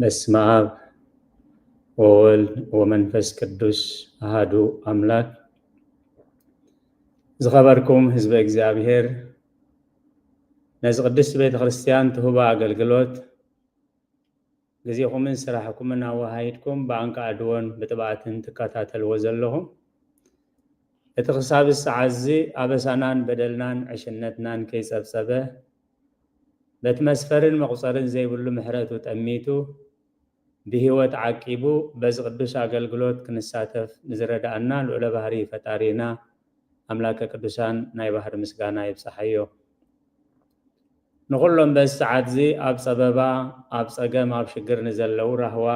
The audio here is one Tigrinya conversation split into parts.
በስመ አብ ወወልድ ወመንፈስ ቅዱስ አሃዱ አምላክ። ዝኸበርኩም ህዝበ እግዚኣብሔር፣ ነዚ ቅድስቲ ቤተ ክርስቲያን ትህቦ ኣገልግሎት ግዜኹምን ስራሕኩምን ኣወሃሂድኩም ብኣንቃዕድዎን ብጥብዓትን ትከታተልዎ ዘለኹም፣ እቲ ክሳብ ሰዓት እዚ ኣበሳናን በደልናን ዕሽነትናን ከይጸብጸበ፣ በቲ መስፈርን መቑጸርን ዘይብሉ ምሕረቱ ጠሚቱ፣ ብህይወት ዓቂቡ፣ በዚ ቅዱስ ኣገልግሎት ክንሳተፍ ንዝረዳእና ልዑለ ባህሪ ፈጣሪና ኣምላከ ቅዱሳን ናይ ባህሪ ምስጋና ይብጽሓዮ። ንኹሎም በዚ ሰዓት እዚ ኣብ ጸበባ፣ ኣብ ጸገም፣ ኣብ ሽግር ንዘለዉ ራህዋ፣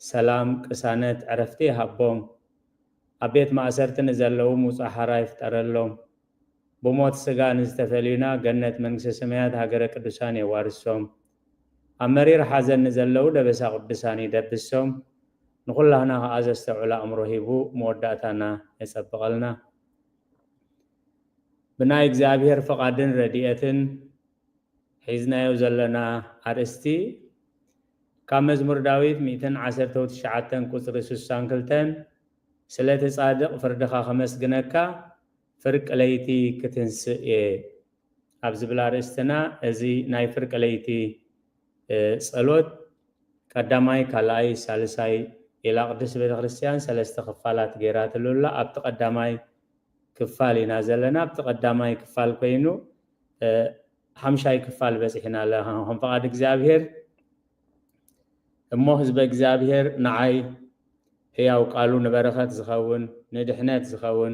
ሰላም፣ ቅሳነት፣ ዕረፍቲ ይሃቦም። ኣብ ቤት ማእሰርቲ ንዘለዉ ምውጻእ ሓራ ይፍጠረሎም። ብሞት ስጋ ንዝተፈልዩና ገነት መንግስተ ሰማያት ሃገረ ቅዱሳን የዋርሶም። ኣብ መሪር ሓዘን ንዘለዉ ደበሳ ቅዱሳን ይደብሶም። ንኹላህና ከኣ ዘስተውዕል ኣእምሮ ሂቡ መወዳእታና የጸብቐልና። ብናይ እግዚኣብሔር ፍቓድን ረድኤትን ሒዝናዮ ዘለና ኣርእስቲ ካብ መዝሙር ዳዊት ሚእትን ዓሰርተው ትሽዓተን ቁጽሪ ስሳን ክልተን፣ ስለ እቲ ጻድቕ ፍርድኻ ከመስግነካ፣ ፍርቂ ለይቲ ክትንስእ እየ ኣብ ዝብል ኣርእስትና፣ እዚ ናይ ፍርቂ ለይቲ፣ እ፣ ጸሎት ቀዳማይ፣ ካልኣይ፣ ሳልሳይ ኢላ ቅድስቲ ቤተክርስትያን ሰለስተ ክፋላት ገይራትሉ ኣላ። ኣብቲ ቀዳማይ ክፋል ኢና ዘለና። ኣብቲ ቀዳማይ ክፋል ኮይኑ፣ እ፣ ሓምሻይ ክፋል በጺሕና ኣለና። ከም ፍቓድ እግዚኣብሔር እሞ ህዝበ እግዚኣብሔር ንዓይ ህያው ቃሉ ንበረኸት ዝኸውን፣ ንድሕነት ዝኸውን፣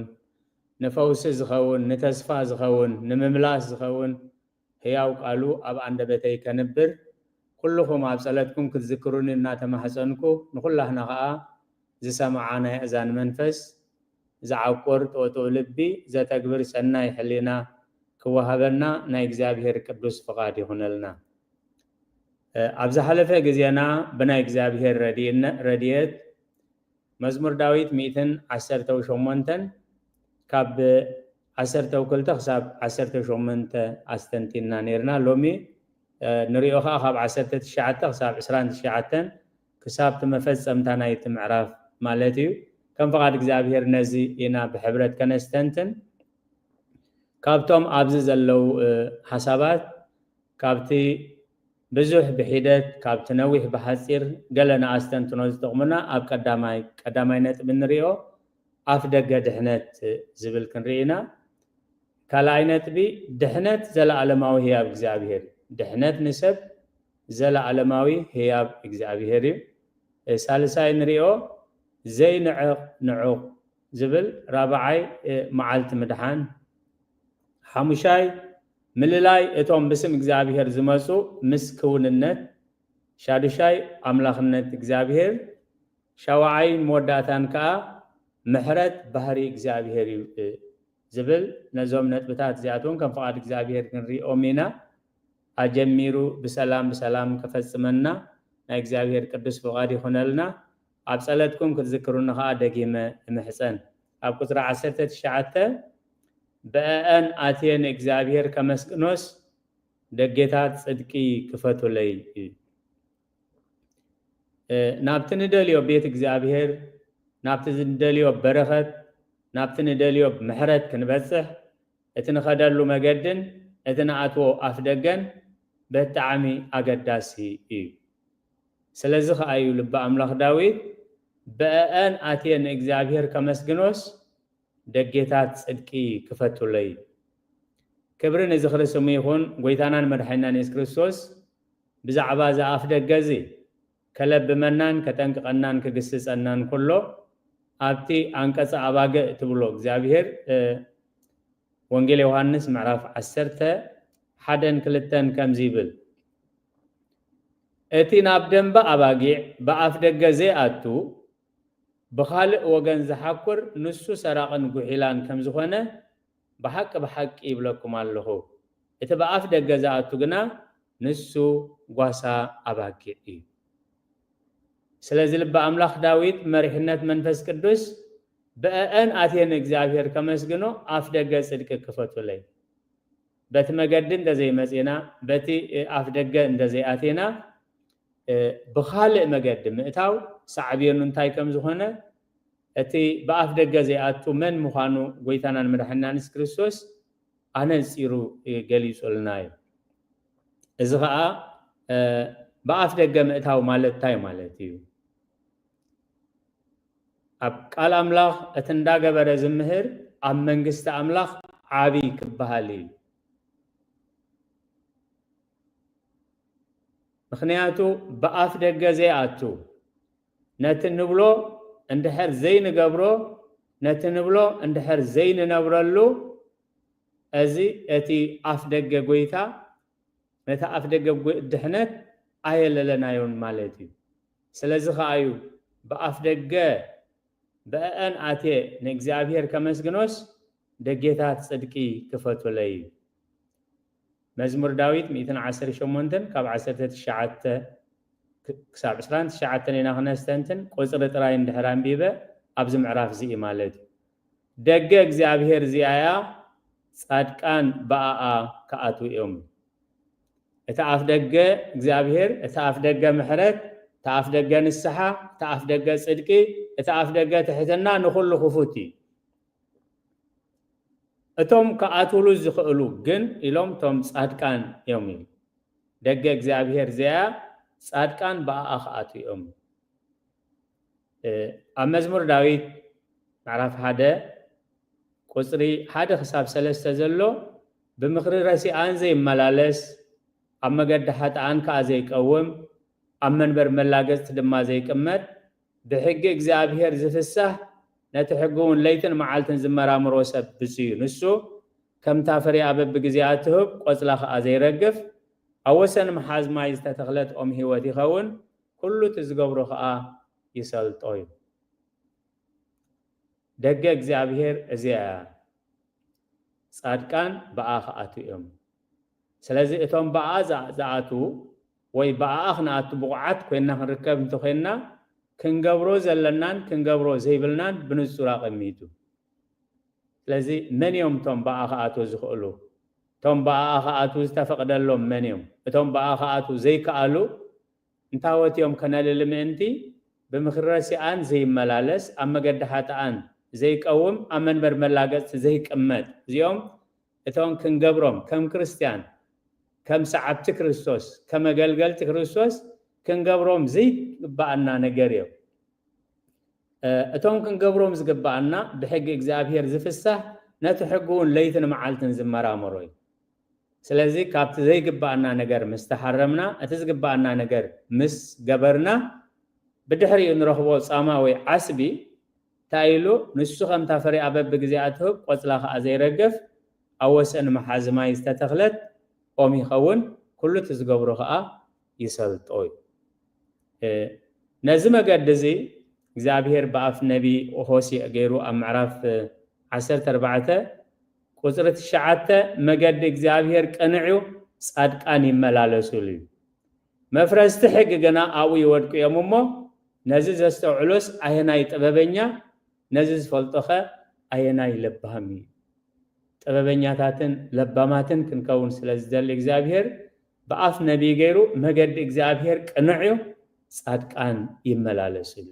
ንፈውሲ ዝኸውን፣ ንተስፋ ዝኸውን፣ ንምምላስ ዝኸውን ህያው ቃሉ ኣብ ኣንደበተይ ከንብር፣ ኩልኹም ኣብ ጸለትኩም ክትዝክሩኒ እናተማሕጸንኩ፣ ንኹላህና ኸኣ ዝሰምዓ ናይ ኣእዛን መንፈስ፣ ዝዓቁር ጥውጥው ልቢ፣ ዘተግብር ሰናይ ሕሊና ክወሃበና ናይ እግዚኣብሔር ቅዱስ ፍቓድ ይኹነልና። እ፣ ኣብ ዝሓለፈ ግዜና ብናይ እግዚኣብሔር ረድእነ-፣ ረድኤት መዝሙር ዳዊት ሚእትን ዓሰርተው ሸሞንተን ካብ ዓሰርተው ክልተ ክሳብ ዓሰርተው ሸሞንተ ኣስተንቲንና ነይርና። ሎሚ፣ እ፣ ንሪኦ ኸኣ ካብ ዓሰርተ ትሽዓተ ክሳብ ዕስራን ትሽዓተን ክሳብ እቲ መፈጸምታ ናይቲ ምዕራፍ ማለት እዩ። ከም ፍቓድ እግዚኣብሔር ነዚ ኢና ብሕብረት ከነስተንትን። ካብቶም ኣብዚ ዘለዉ፣ እ፣ ሓሳባት ካብቲ ብዙሕ ብሒደት፣ ካብቲ ነዊሕ ብሓጺር ገለ ንኣስተንትኖ ዝጠቕሙና ኣብ ቀዳማይ፣ ቀዳማይ ነጥቢ ንሪኦ ኣፍ ደገ ድሕነት ዝብል ክንርኢ ኢና። ካልኣይ ነጥቢ ድሕነት ዘለኣለማዊ ህያብ እግዚኣብሔር እዩ። ድሕነት ንሰብ ዘለኣለማዊ ህያብ እግዚኣብሔር እዩ። እ፣ ሳልሳይ ንሪኦ ዘይንዕቕ ንዑቕ ዝብል ራብዓይ፣ እ፣ መዓልቲ ምድሓን። ሓሙሻይ ምልላይ እቶም ብስም እግዚኣብሔር ዝመጹ ምስ ክውንነት። ሻዱሻይ ኣምላኽነት እግዚኣብሔር። ሻውዓይን መወዳእታን ከኣ ምሕረት ባህሪ እግዚኣብሔር እዩ፣ እ፣ ዝብል። ነዞም ነጥብታት እዚኣቶም ከም ፍቓድ እግዚኣብሔር ክንሪኦም ኢና። ኣጀሚሩ ብሰላም ብሰላም ከፈጽመና ናይ እግዚኣብሔር ቅዱስ ፍቓድ ይኹነልና። ኣብ ጸለትኩም ክትዝክሩኒ ከኣ ደጊመ እምሕጸን። ኣብ ቁጽሪ ዓሰርተ ትሽዓተ፣ "ብአአን ኣትየ ንእግዚኣብሔር ከመስግኖስ፣ ደጌታት ጽድቂ ክፈቱለይ" እዩ። እ፣ ናብቲ ንደልዮ ቤት እግዚኣብሔር፣ ናብቲ ንደልዮ በረኸት፣ ናብቲ ንደልዮ ምሕረት ክንበጽሕ፣ እቲ ንኸደሉ መገድን እቲ ንኣትዎ ኣፍ ደገን ብጣዕሚ ኣገዳሲ እዩ። ስለዚ ኸኣ እዩ ልቢ ኣምላኽ ዳዊት፣ "ብአአን ኣትየ ንእግዚኣብሔር ከመስግኖስ፣ ደጌታት ጽድቂ ክፈቱለይ።" ክብሪ ንዝኽሪ ስሙ ይኹን። ጎይታናን መድሓኒናን የሱስ ክርስቶስ ብዛዕባ እዚ ኣፍ ደገ እዚ ከለብመናን ከጠንቅቐናን ክግስጸናን ከሎ፣ ኣብቲ ኣንቀጸ ኣባግዕ ትብሎ እግዚኣብሔር፣ እ፣ ወንጌል ዮሃንስ ምዕራፍ ዓሰርተ ሓደን ክልተን ከምዚ ይብል፣ "እቲ ናብ ደንበ ኣባጊዕ ብኣፍ ደገ ዘይኣቱ፣ ብኻልእ ወገን ዝሓኩር ንሱ ሰራቕን ጉሒላን ከም ዝኾነ ብሓቂ ብሓቂ ይብለኩም ኣለኹ። እቲ ብኣፍ ደገ ዝኣቱ ግና ንሱ ጓሳ ኣባጊዕ እዩ።" ስለዚ ልበ ኣምላኽ ዳዊት ብመሪሕነት መንፈስ ቅዱስ፣ "ብአአን ኣትየ ንእግዚኣብሔር ከመስግኖ፣ ኣፍ ደገ ጽድቂ ክፈቱለይ።" በቲ መገዲ እንተዘይመጺና፣ በቲ ኣፍ ደገ እንተዘይኣቲና፣ ብኻልእ መገዲ ምእታው ሳዕቤኑ እንታይ ከም ዝኾነ፣ እቲ ብኣፍ ደገ ዘይኣቱ መን ምዃኑ ጎይታናን መድሓኒናን የሱስ ክርስቶስ ኣነጺሩ ገሊጹልና እዩ። እዚ ኸኣ ብኣፍ ደገ ምእታው ማለት እንታይ ማለት እዩ? ኣብ ቃል ኣምላኽ እቲ እንዳገበረ ዝምህር ኣብ መንግስቲ ኣምላኽ ዓቢ ክበሃል እዩ። ምኽንያቱ ብኣፍ ደገ ዘይኣቱ፣ ነቲ ንብሎ እንድሕር ዘይንገብሮ፣ ነቲ ንብሎ እንድሕር ዘይንነብረሉ፣ እዚ እቲ ኣፍ ደገ ጎይታ፣ ነቲ ኣፍ ደገ ጎ-፣ ድሕነት ኣየለለናዮን ማለት እዩ። ስለዚ ኸኣ እዩ ብኣፍ ደገ ብእአን ኣትየ ንእግዚኣብሔር ከመስግኖስ ደጌታት ጽድቂ ክፈቱለይ። መዝሙር ዳዊት ሚእትን ዓሰርተ ሸሞንተን ካብ ዓሰርተ ትሽዓተ ክሳብ ዕስራን ትሽዓተን ኢና ክነስተንትን፣ ቁጽሪ ጥራይ እንድሕር ኣንቢበ ኣብዚ ምዕራፍ እዚ እዩ ማለት እዩ። ደገ እግዚኣብሔር እዚኣ እያ፣ ጻድቃን ብኣኣ ክኣትዉ እዮም። እቲ ኣፍ ደገ እግዚኣብሔር፣ እቲ ኣፍ ደገ ምሕረት፣ እቲ ኣፍ ደገ ንስሓ፣ እቲ ኣፍ ደገ ጽድቂ፣ እቲ ኣፍ ደገ ትሕትና ንኹሉ ክፉት እዩ። እቶም ክኣትውሉ ዝኽእሉ ግን ኢሎም እቶም ጻድቃን እዮም ኢሉ። ደገ እግዚኣብሔር እዚኣ ጻድቃን ብኣኣ ክኣትዉ እዮም። እ፣ ኣብ መዝሙር ዳዊት ምዕራፍ ሓደ ቁጽሪ ሓደ ክሳብ ሰለስተ ዘሎ ብምኽሪ ረሲኣን ዘይመላለስ፣ ኣብ መገዲ ሓጥኣን ከኣ ዘይቀውም፣ ኣብ መንበር መላገጽቲ ድማ ዘይቅመጥ፣ ብሕጊ እግዚኣብሔር ዝፍሳህ፣ ነቲ ሕጊ እውን ለይትን መዓልትን ዝመራምሮ ሰብ ብፁዕ እዩ። ንሱ ከምታ ፍሬኣ በብግዜኣ እትህብ ቆጽላ ከኣ ዘይረግፍ፣ ኣብ ወሰን መሓዝ ማይ ዝተተኽለት ኦም ህይወት ይኸውን፣ ኩሉ እቲ ዝገብሮ ከኣ ይሰልጦ እዩ። ደገ እግዚኣብሔር እዚኣ እያ። ጻድቃን ብኣ ክኣትዉ እዮም። ስለዚ እቶም ብኣ ዝኣ-፣ ዝኣትዉ ወይ ብኣኣ ክንኣቱ ብቑዓት ኮይንና ክንርከብ እንተኾይንና፣ ክንገብሮ ዘለናን ክንገብሮ ዘይብልናን ብንጹር ኣቐሚጡ። ስለዚ መን እዮም እቶም ብኣ ክኣትዉ ዝኽእሉ? እቶም ብኣ ክኣትዉ ዝተፈቕደሎም መን እዮም? እቶም ብኣ ክኣትዉ ዘይከኣሉ እንታወት እዮም ከነልሊ ምእንቲ፣ ብምኽሪ ረሲኣን ዘይመላለስ፣ ኣብ መገዲ ሓጥኣን ዘይቀውም፣ ኣብ መንበር መላገጽቲ ዘይቅመጥ። እዚኦም እቶም ክንገብሮም ከም ክርስትያን፣ ከም ሰዓብቲ ክርስቶስ፣ ከም ኣገልገልቲ ክርስቶስ ክንገብሮም ዘይግብኣና ነገር እዮም። እ፣ እቶም ክንገብሮም ዝግብኣና ብሕጊ እግዚኣብሔር ዝፍሳህ፣ ነቲ ሕጊ እውን ለይትን መዓልትን ዝመራመሮ እዩ። ስለዚ ካብቲ ዘይግብኣና ነገር ምስ ተሓረምና፣ እቲ ዝግብኣና ነገር ምስ ገበርና፣ ብድሕሪኡ ንረኽቦ ጻማ ወይ ዓስቢ እንታይ ኢሉ? ንሱ ከምታ ፍሬኣ በብግዜኣ ትህብ፣ ቆጽላ ከኣ ዘይረግፍ፣ ኣብ ወሰን መሓዚ ማይ ዝተተኽለት ኦም ይኸውን፣ ኩሉ እቲ ዝገብሮ ከኣ ይሰልጦ እዩ። እ፣ ነዚ መገዲ እዚ እግዚኣብሔር ብኣፍ ነቢ ሆሴዕ ገይሩ ኣብ ምዕራፍ ዓሰርተ ኣርባዕተ ቁጽሪ ትሽዓተ፣ መገዲ እግዚኣብሔር ቅኑዕ እዩ፣ ጻድቃን ይመላለሱሉ እዩ። መፍረስቲ ሕጊ ግና ኣብኡ ይወድቁ እዮም እሞ፣ ነዚ ዘስተውዕሎስ ኣየናይ ጥበበኛ፣ ነዚ ዝፈልጦኸ ኣየናይ ለባም እዩ? ጥበበኛታትን ለባማትን ክንከውን ስለ ዝደሊ እግዚኣብሔር ብኣፍ ነቢይ ገይሩ፣ መገዲ እግዚኣብሔር ቅኑዕ እዩ፣ ጻድቃን ይመላለሱሉ።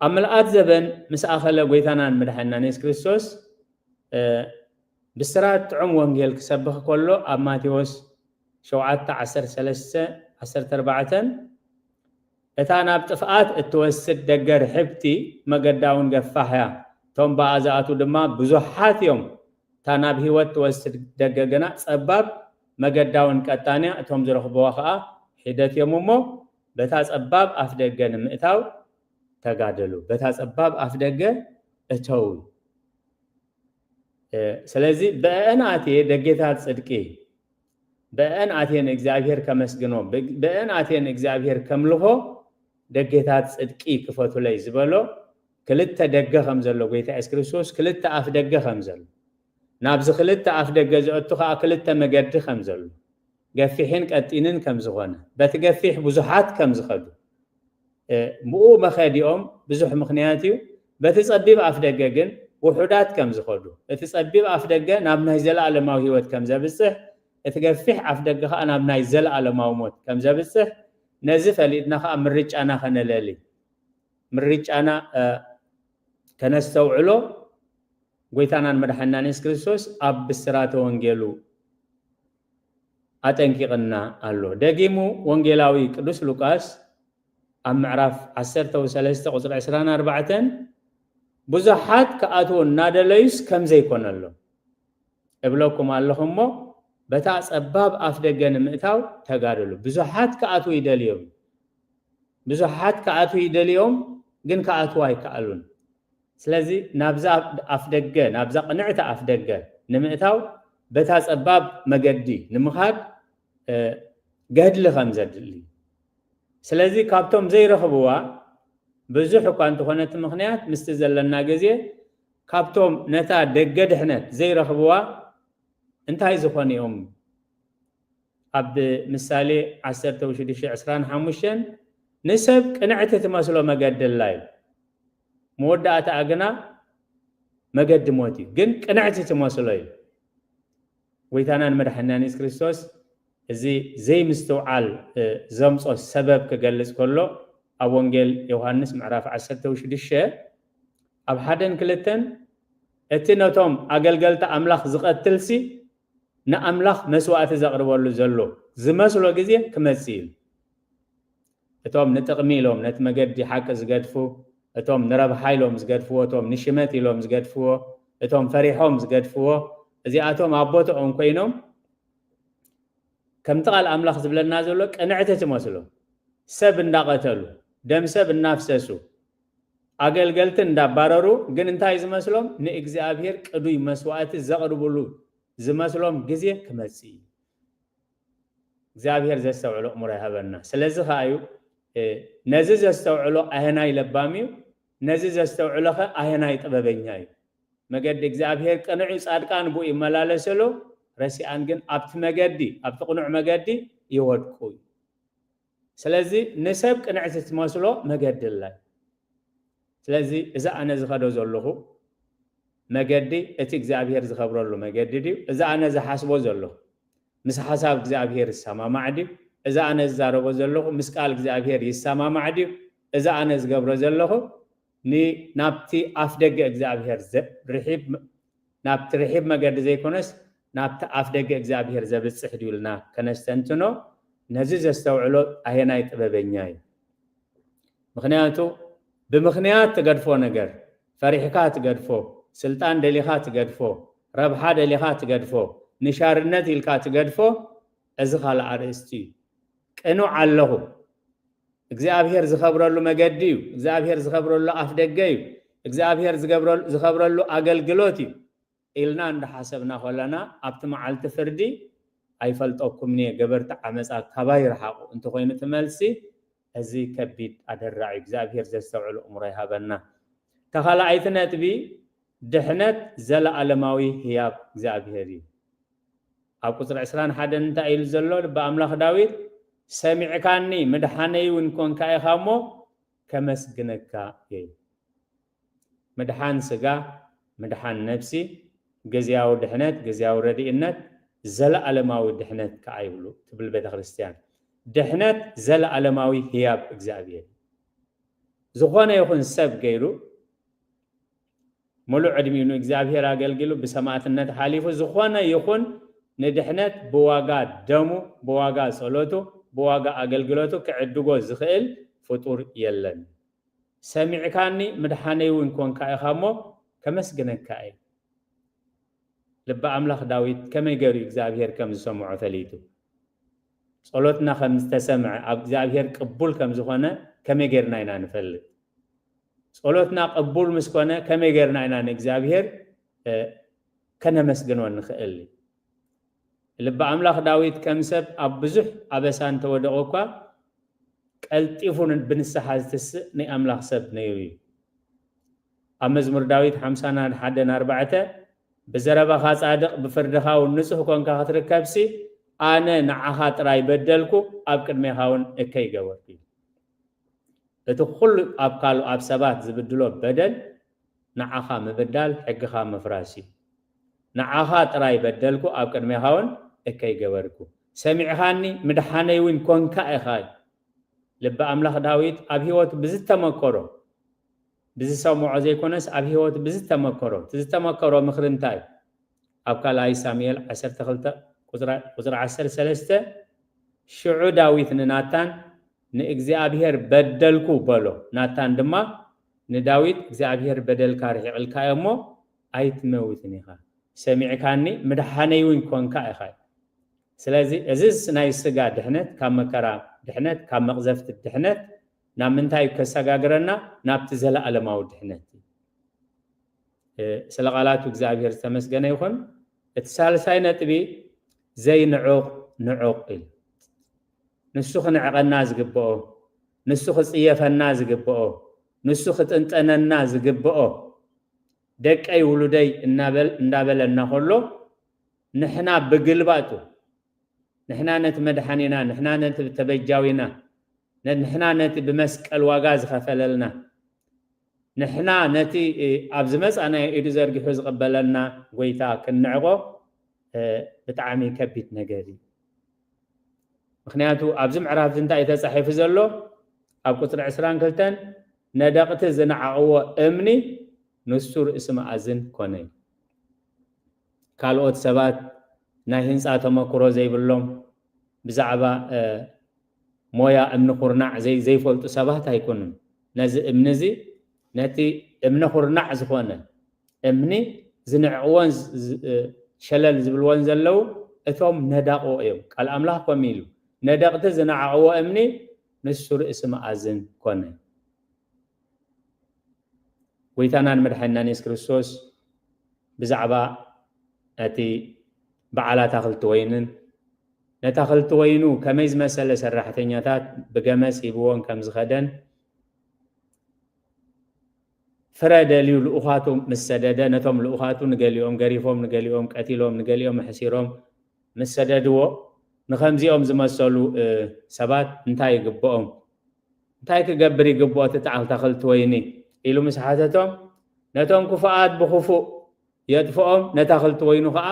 ኣብ ምልኣት ዘበን ምስ ኣኸለ ጎይታናን መድሓኒናን የሱስ ክርስቶስ፣ እ፣ ብስራት ጥዑም ወንጌል ክሰብኽ ከሎ ኣብ ማቴዎስ ሸውዓተ ዓሰርተ ሰለስተ ዓሰርተ ኣርባዕተን፣ እታ ናብ ጥፍኣት እትወስድ ደገ ርሕብቲ፣ መገዳ እውን ገፋሕ እያ፣ እቶም ብኣ ዝኣትዉ ድማ ብዙሓት እዮም። እታ ናብ ህይወት ትወስድ ደገ ግና ጸባብ፣ መገዳ እውን ቀጣን እያ፣ እቶም ዝረኽብዋ ኸኣ ሒደት እዮም። እሞ በታ ጸባብ ኣፍ ደገ ንምእታው ተጋደሉ፣ በታ ጸባብ ኣፍ ደገ እተዉ። እ፣ ስለዚ ብአእን ኣትየ ደጌታት ጽድቂ፣ ብአእን ኣትየ ንእግዚኣብሔር ከመስግኖ፣ ብ-፣ ብአእን ኣትየ ንእግዚኣብሔር ከምልኾ ደጌታት ጽድቂ ክፈቱለይ ዝበሎ ክልተ ደገ ከም ዘሎ፣ ጎይታ የሱስ ክርስቶስ ክልተ ኣፍ ደገ ከም ዘሎ፣ ናብዚ ክልተ ኣፍ ደገ ዝኣቱ ኸኣ ክልተ መገዲ ከም ዘሎ፣ ገፊሕን ቀጢንን ከም ዝኾነ፣ በቲ ገፊሕ ብዙሓት ከም ዝኸዱ፣ እ፣ ብኡ መኸዲኦም ብዙሕ ምኽንያት እዩ። በቲ ጸቢብ ኣፍ ደገ ግን ውሑዳት ከም ዝኸዱ፣ እቲ ጸቢብ ኣፍ ደገ ናብ ናይ ዘለኣለማዊ ህይወት ከም ዘብጽሕ፣ እቲ ገፊሕ ኣፍ ደገ ኸኣ ናብ ናይ ዘለኣለማዊ ሞት ከም ዘብጽሕ፣ ነዚ ፈሊጥና ከዓ ምርጫና ከነለሊ፣ ምርጫና ከነስተውዕሎ ጎይታናን መድሓናን የሱስ ክርስቶስ ኣብ ብስራተ ወንጌሉ ኣጠንቂቕና ኣሎ። ደጊሙ ወንጌላዊ ቅዱስ ሉቃስ ኣብ ምዕራፍ ዓሰርተ ሰለስተ ቁፅሪ ዕስራን ኣርባዕተን ብዙሓት ክኣትዉ እናደለዩስ ከም ዘይኮነሎም እብለኩም ኣለኹ እሞ በታ ጸባብ ኣፍ ደገ ንምእታው ተጋደሉ። ብዙሓት ክኣትዉ ይደልዮም፣ ብዙሓት ክኣትዉ ይደልዮም ግን ክኣትዉ ኣይከኣሉን። ስለዚ ናብዛ ኣፍ ደገ፣ ናብዛ ቅንዕቲ ኣፍ ደገ ንምእታው በታ ጸባብ መገዲ ንምኻድ ገድሊ ከም ዘድሊ። ስለዚ ካብቶም ዘይረኽብዋ ብዙሕ እኳ እንተኾነ እቲ ምኽንያት ምስቲ ዘለና ግዜ ካብቶም ነታ ደገ ድሕነት ዘይረኽብዋ እንታይ ዝኾኑ እዮም? ኣብ ምሳሌ ዓሰርተ ሽዱሽተ ዕስራን ሓሙሽተን ንሰብ ቅንዕቲ ትመስሎ መገዲ ኣላ እዩ፣ መወዳእታኣ ግና መገዲ ሞት እዩ። ግን ቅንዕቲ ትመስሎ እዩ። ጎይታናን መድሓናን የሱስ ክርስቶስ እዚ ዘይምስትውዓል ዘምጾ ሰበብ ክገልጽ ከሎ ኣብ ወንጌል ዮሃንስ ምዕራፍ ዓሰርተ ሽዱሽተ ኣብ ሓደን ክልተን እቲ ነቶም ኣገልገልቲ ኣምላኽ ዝቐትልሲ ንኣምላኽ መስዋእቲ ዘቕርበሉ ዘሎ ዝመስሎ ግዜ ክመጽእ እዩ። እቶም ንጥቕሚ ኢሎም ነቲ መገዲ ሓቂ ዝገድፉ፣ እቶም ንረብሓ ኢሎም ዝገድፍዎ፣ እቶም ንሽመት ኢሎም ዝገድፍዎ፣ እቶም ፈሪሖም ዝገድፍዎ፣ እዚኣቶም ኣብ ቦትኦም ኮይኖም ከምቲ ቃል ኣምላኽ ዝብለና ዘሎ ቅንዕቲ ትመስሎም ሰብ እንዳቐተሉ፣ ደም ሰብ እናፍሰሱ፣ ኣገልገልቲ እንዳባረሩ፣ ግን እንታይ ዝመስሎም? ንእግዚኣብሔር ቅዱይ መስዋእቲ ዘቕርብሉ ዝመስሎም ግዜ ክመጽእ እዩ። እግዚኣብሔር ዘስተውዕሎ እምሮ ይሃበና። ስለዚ ከኣ እዩ ነዚ ዘስተውዕሎ ኣየናይ ለባም እዩ፣ ነዚ ዘስተውዕሎኸ ኣየናይ ጥበበኛ እዩ። መገዲ እግዚኣብሔር ቅኑዕ እዩ፣ ጻድቃን ብኡ ይመላለሱ፣ ረሲኣን ግን ኣብቲ መገዲ፣ ኣብቲ ቅኑዕ መገዲ ይወድቁ እዩ። ስለዚ ንሰብ ቅንዕቲ ትመስሎ መገዲ ኣላ። ስለዚ እዚ ኣነ ዝኸዶ ዘለኹ መገዲ እቲ እግዚኣብሔር ዝኸብረሉ መገዲ ድዩ? እዚ ኣነ ዝሓስቦ ዘለኹ ምስ ሓሳብ እግዚኣብሔር ዝሰማማዕ ድዩ? እዚ ኣነ ዝዛረቦ ዘለኹ ምስ ቃል እግዚኣብሔር ይሰማማዕ ድዩ? እዚ ኣነ ዝገብሮ ዘለኹ ን-፣ ናብቲ ኣፍ ደገ እግዚኣብሔር ዘ-፣ ርሒብ፣ ናብቲ ርሒብ መገዲ ዘይኮነስ ናብቲ ኣፍ ደገ እግዚኣብሔር ዘብጽሕ ድዩ ኢልና ከነስተንትኖ፣ ነዚ ዘስተውዕሎ ኣየናይ ጥበበኛ እዩ? ምኽንያቱ ብምኽንያት ትገድፎ ነገር፣ ፈሪሕካ ትገድፎ፣ ስልጣን ደሊኻ ትገድፎ፣ ረብሓ ደሊኻ ትገድፎ፣ ንሻርነት ኢልካ ትገድፎ፣ እዚ ካልእ ኣርእስቲ እዩ። ቅኑዕ ኣለኹ፣ እግዚኣብሔር ዝኸብረሉ መገዲ እዩ፣ እግዚኣብሔር ዝኸብረሉ ኣፍ ደገ እዩ፣ እግዚኣብሔር ዝገብረሉ፣ ዝኸብረሉ ኣገልግሎት እዩ ኢልና እንዳሓሰብና ከለና ኣብቲ መዓልቲ ፍርዲ ኣይፈልጠኩምን እየ፣ ገበርቲ ዓመፃ ካባይ ይርሓቑ እንተኾይኑ እቲ መልሲ፣ እዚ ከቢድ ኣደራዕ እዩ። እግዚኣብሔር ዘስተውዕሉ እምሮ ይሃበና። እታ ካልኣይቲ ነጥቢ ድሕነት ዘለኣለማዊ ህያብ እግዚኣብሔር እዩ። ኣብ ቁፅሪ ዕስራን ሓደን እንታይ ኢሉ ዘሎ? ልቢ ኣምላኽ ዳዊት ሰሚዕካኒ ምድሓነይ እውን ኮንካ ኢኻ እሞ ከመስግነካ እየ። ምድሓን ስጋ፣ ምድሓን ነብሲ፣ ግዝያዊ ድሕነት፣ ግዝያዊ ረድእነት፣ ዘለኣለማዊ ድሕነት ከኣ ይብሉ ትብል ቤተ ክርስቲያን። ድሕነት ዘለኣለማዊ ህያብ እግዚኣብሔር። ዝኾነ ይኹን ሰብ ገይሩ ሙሉእ ዕድሚኡ ንእግዚኣብሔር ኣገልጊሉ ብሰማዕትነት ሓሊፉ ዝኾነ ይኹን ንድሕነት ብዋጋ ደሙ፣ ብዋጋ ጸሎቱ፣ ብዋጋ ኣገልግሎቱ ክዕድጎ ዝኽእል ፍጡር የለን። ሰሚዕካኒ ምድሓነይ እውን ኮንካ ኢኻ እሞ ከመስግነካ እየ። ልቢ ኣምላኽ ዳዊት ከመይ ገይሩ እግዚኣብሔር ከም ዝሰምዖ ፈሊጡ፣ ጸሎትና ከም ዝተሰምዐ ኣብ እግዚኣብሔር ቅቡል ከም ዝኾነ ከመይ ገይርና ኢና ንፈልጥ? ጸሎትና ቅቡል ምስ ኮነ ከመይ ገይርና ኢና ንእግዚኣብሔር ከነመስግኖ ንኽእል? ልቢ ኣምላኽ ዳዊት ከም ሰብ ኣብ ብዙሕ ኣበሳ እንተወደቐ እኳ ቀልጢፉ ብንስሓ ዝትስእ ናይ ኣምላኽ ሰብ ነይሩ እዩ። ኣብ መዝሙር ዳዊት ሓምሳን ሓደን ኣርባዕተ፣ ብዘረባኻ ጻድቕ ብፍርድኻ እውን ንጹህ ኮንካ ክትርከብሲ ኣነ ንዓኻ ጥራይ በደልኩ፣ ኣብ ቅድሜኻ እውን እከይ ገበርኩ እዩ። እቲ ኩሉ ኣብ ካልእ ኣብ ሰባት ዝብድሎ በደል ንዓኻ ምብዳል ሕግኻ ምፍራስ እዩ። ንዓኻ ጥራይ በደልኩ ኣብ ቅድሜኻ እውን እከይ ገበርኩ። ሰሚዕኻኒ ምድሓነይ እውን ኮንካ ኢኻ። ልቢ ኣምላኽ ዳዊት ኣብ ህይወቱ ብዝተመከሮ፣ ብዝሰምዖ ዘይኮነስ ኣብ ህይወቱ ብዝተመከሮ። እቲ ዝተመከሮ ምኽሪ እንታይ እዩ? ኣብ ካልኣይ ሳሙኤል ዓሰርተ ክልተ ቁጽሪ፣ ቁጽሪ ዓሰርተ ሰለስተ፣ ሽዑ ዳዊት ንናታን፣ "ንእግዚኣብሔር በደልኩ" በሎ። ናታን ድማ ንዳዊት፣ "እግዚኣብሔር በደልካ ርሒቕልካ እሞ ኣይትመውትን ኢኻ፣ ሰሚዕካኒ ምድሓነይ እውን ኮንካ ኢኻ" እዩ። ስለዚ እዚስ ናይ ስጋ ድሕነት፣ ካብ መከራ ድሕነት፣ ካብ መቕዘፍቲ ድሕነት ናብ ምንታይ ከሰጋግረና? ናብቲ ዘለኣለማዊ ድሕነት እዩ። እ፣ ስለ ቃላቱ እግዚኣብሔር ዝተመስገነ ይኹን። እቲ ሳልሳይ ነጥቢ ዘይንዑቕ ንዑቕ እዩ። ንሱ ክንዕቐና ዝግብኦ፣ ንሱ ክጽየፈና ዝግብኦ፣ ንሱ ክጥንጠነና ዝግብኦ፣ "ደቀይ ውሉደይ" እናበል-፣ እንዳበለና ከሎ፣ ንሕና ብግልባጡ፣ ንሕና ነቲ መድሓኒና፣ ንሕና ነቲ ተበጃዊና፣ ነ-፣ ንሕና ነቲ ብመስቀል ዋጋ ዝኸፈለልና፣ ንሕና ነቲ፣ እ፣ ኣብ ዝመጻናዮ ኢዱ ዘርጊሑ ዝቕበለና ጎይታ ክንዕቆ፣ እ፣ ብጣዕሚ ከቢድ ነገር እዩ። ምኽንያቱ ኣብዚ ምዕራፍ እዚ እንታይ እዩ ተጻሒፉ ዘሎ? ኣብ ቁጽሪ ዕስራን ክልተን፣ "ነደቕቲ ዝነዓቕዎ እምኒ ንሱ ርእሲ መኣዝን ኮነ" እዩ። ካልኦት ሰባት ናይ ህንጻ ተመክሮ ዘይብሎም፣ ብዛዕባ፣ እ፣ ሞያ እምኒ ኩርናዕ ዘይ-፣ ዘይፈልጡ ሰባት ኣይኮኑን። ነዚ እምኒ እዚ፣ ነቲ እምነ ኩርናዕ ዝኾነ እምኒ ዝንዕቕዎን ዝ-፣ ዝ-፣ እ፣ ሸለል ዝብልዎን ዘለዉ እቶም ነዳቕዎ እዮም። ቃል ኣምላኽ ከምኡ ኢሉ፣ "ነደቕቲ ዝነዓቕዎ እምኒ ንሱ ርእሲ መኣዝን ኮነ።" ጎይታናን መድሓኒናን የሱስ ክርስቶስ ብዛዕባ እቲ በዓል ኣታኽልቲ ወይንን ነቲ ኣታኽልቲ ወይኑ ከመይ ዝመሰለ ሰራሕተኛታት ብገመስ ሂብዎን ከም ዝኸደን፣ ፍረ ደልዩ ልኡኻቱ ምስ ሰደደ፣ ነቶም ልኡኻቱ ንገሊኦም ገሪፎም፣ ንገሊኦም ቀቲሎም፣ ንገሊኦም ኣሕሲሮም ምስ ሰደድዎ፣ ንኸምዚኦም ዝመሰሉ፣ እ፣ ሰባት እንታይ ይግብኦም? እንታይ ክገብር ይግብኦ እቲ በዓል ኣታኽልቲ ወይኒ? ኢሉ ምስ ሓተቶም፣ ነቶም ክፉኣት ብኽፉእ የጥፍኦም፣ ነቲ ኣታኽልቲ ወይኑ ኸዓ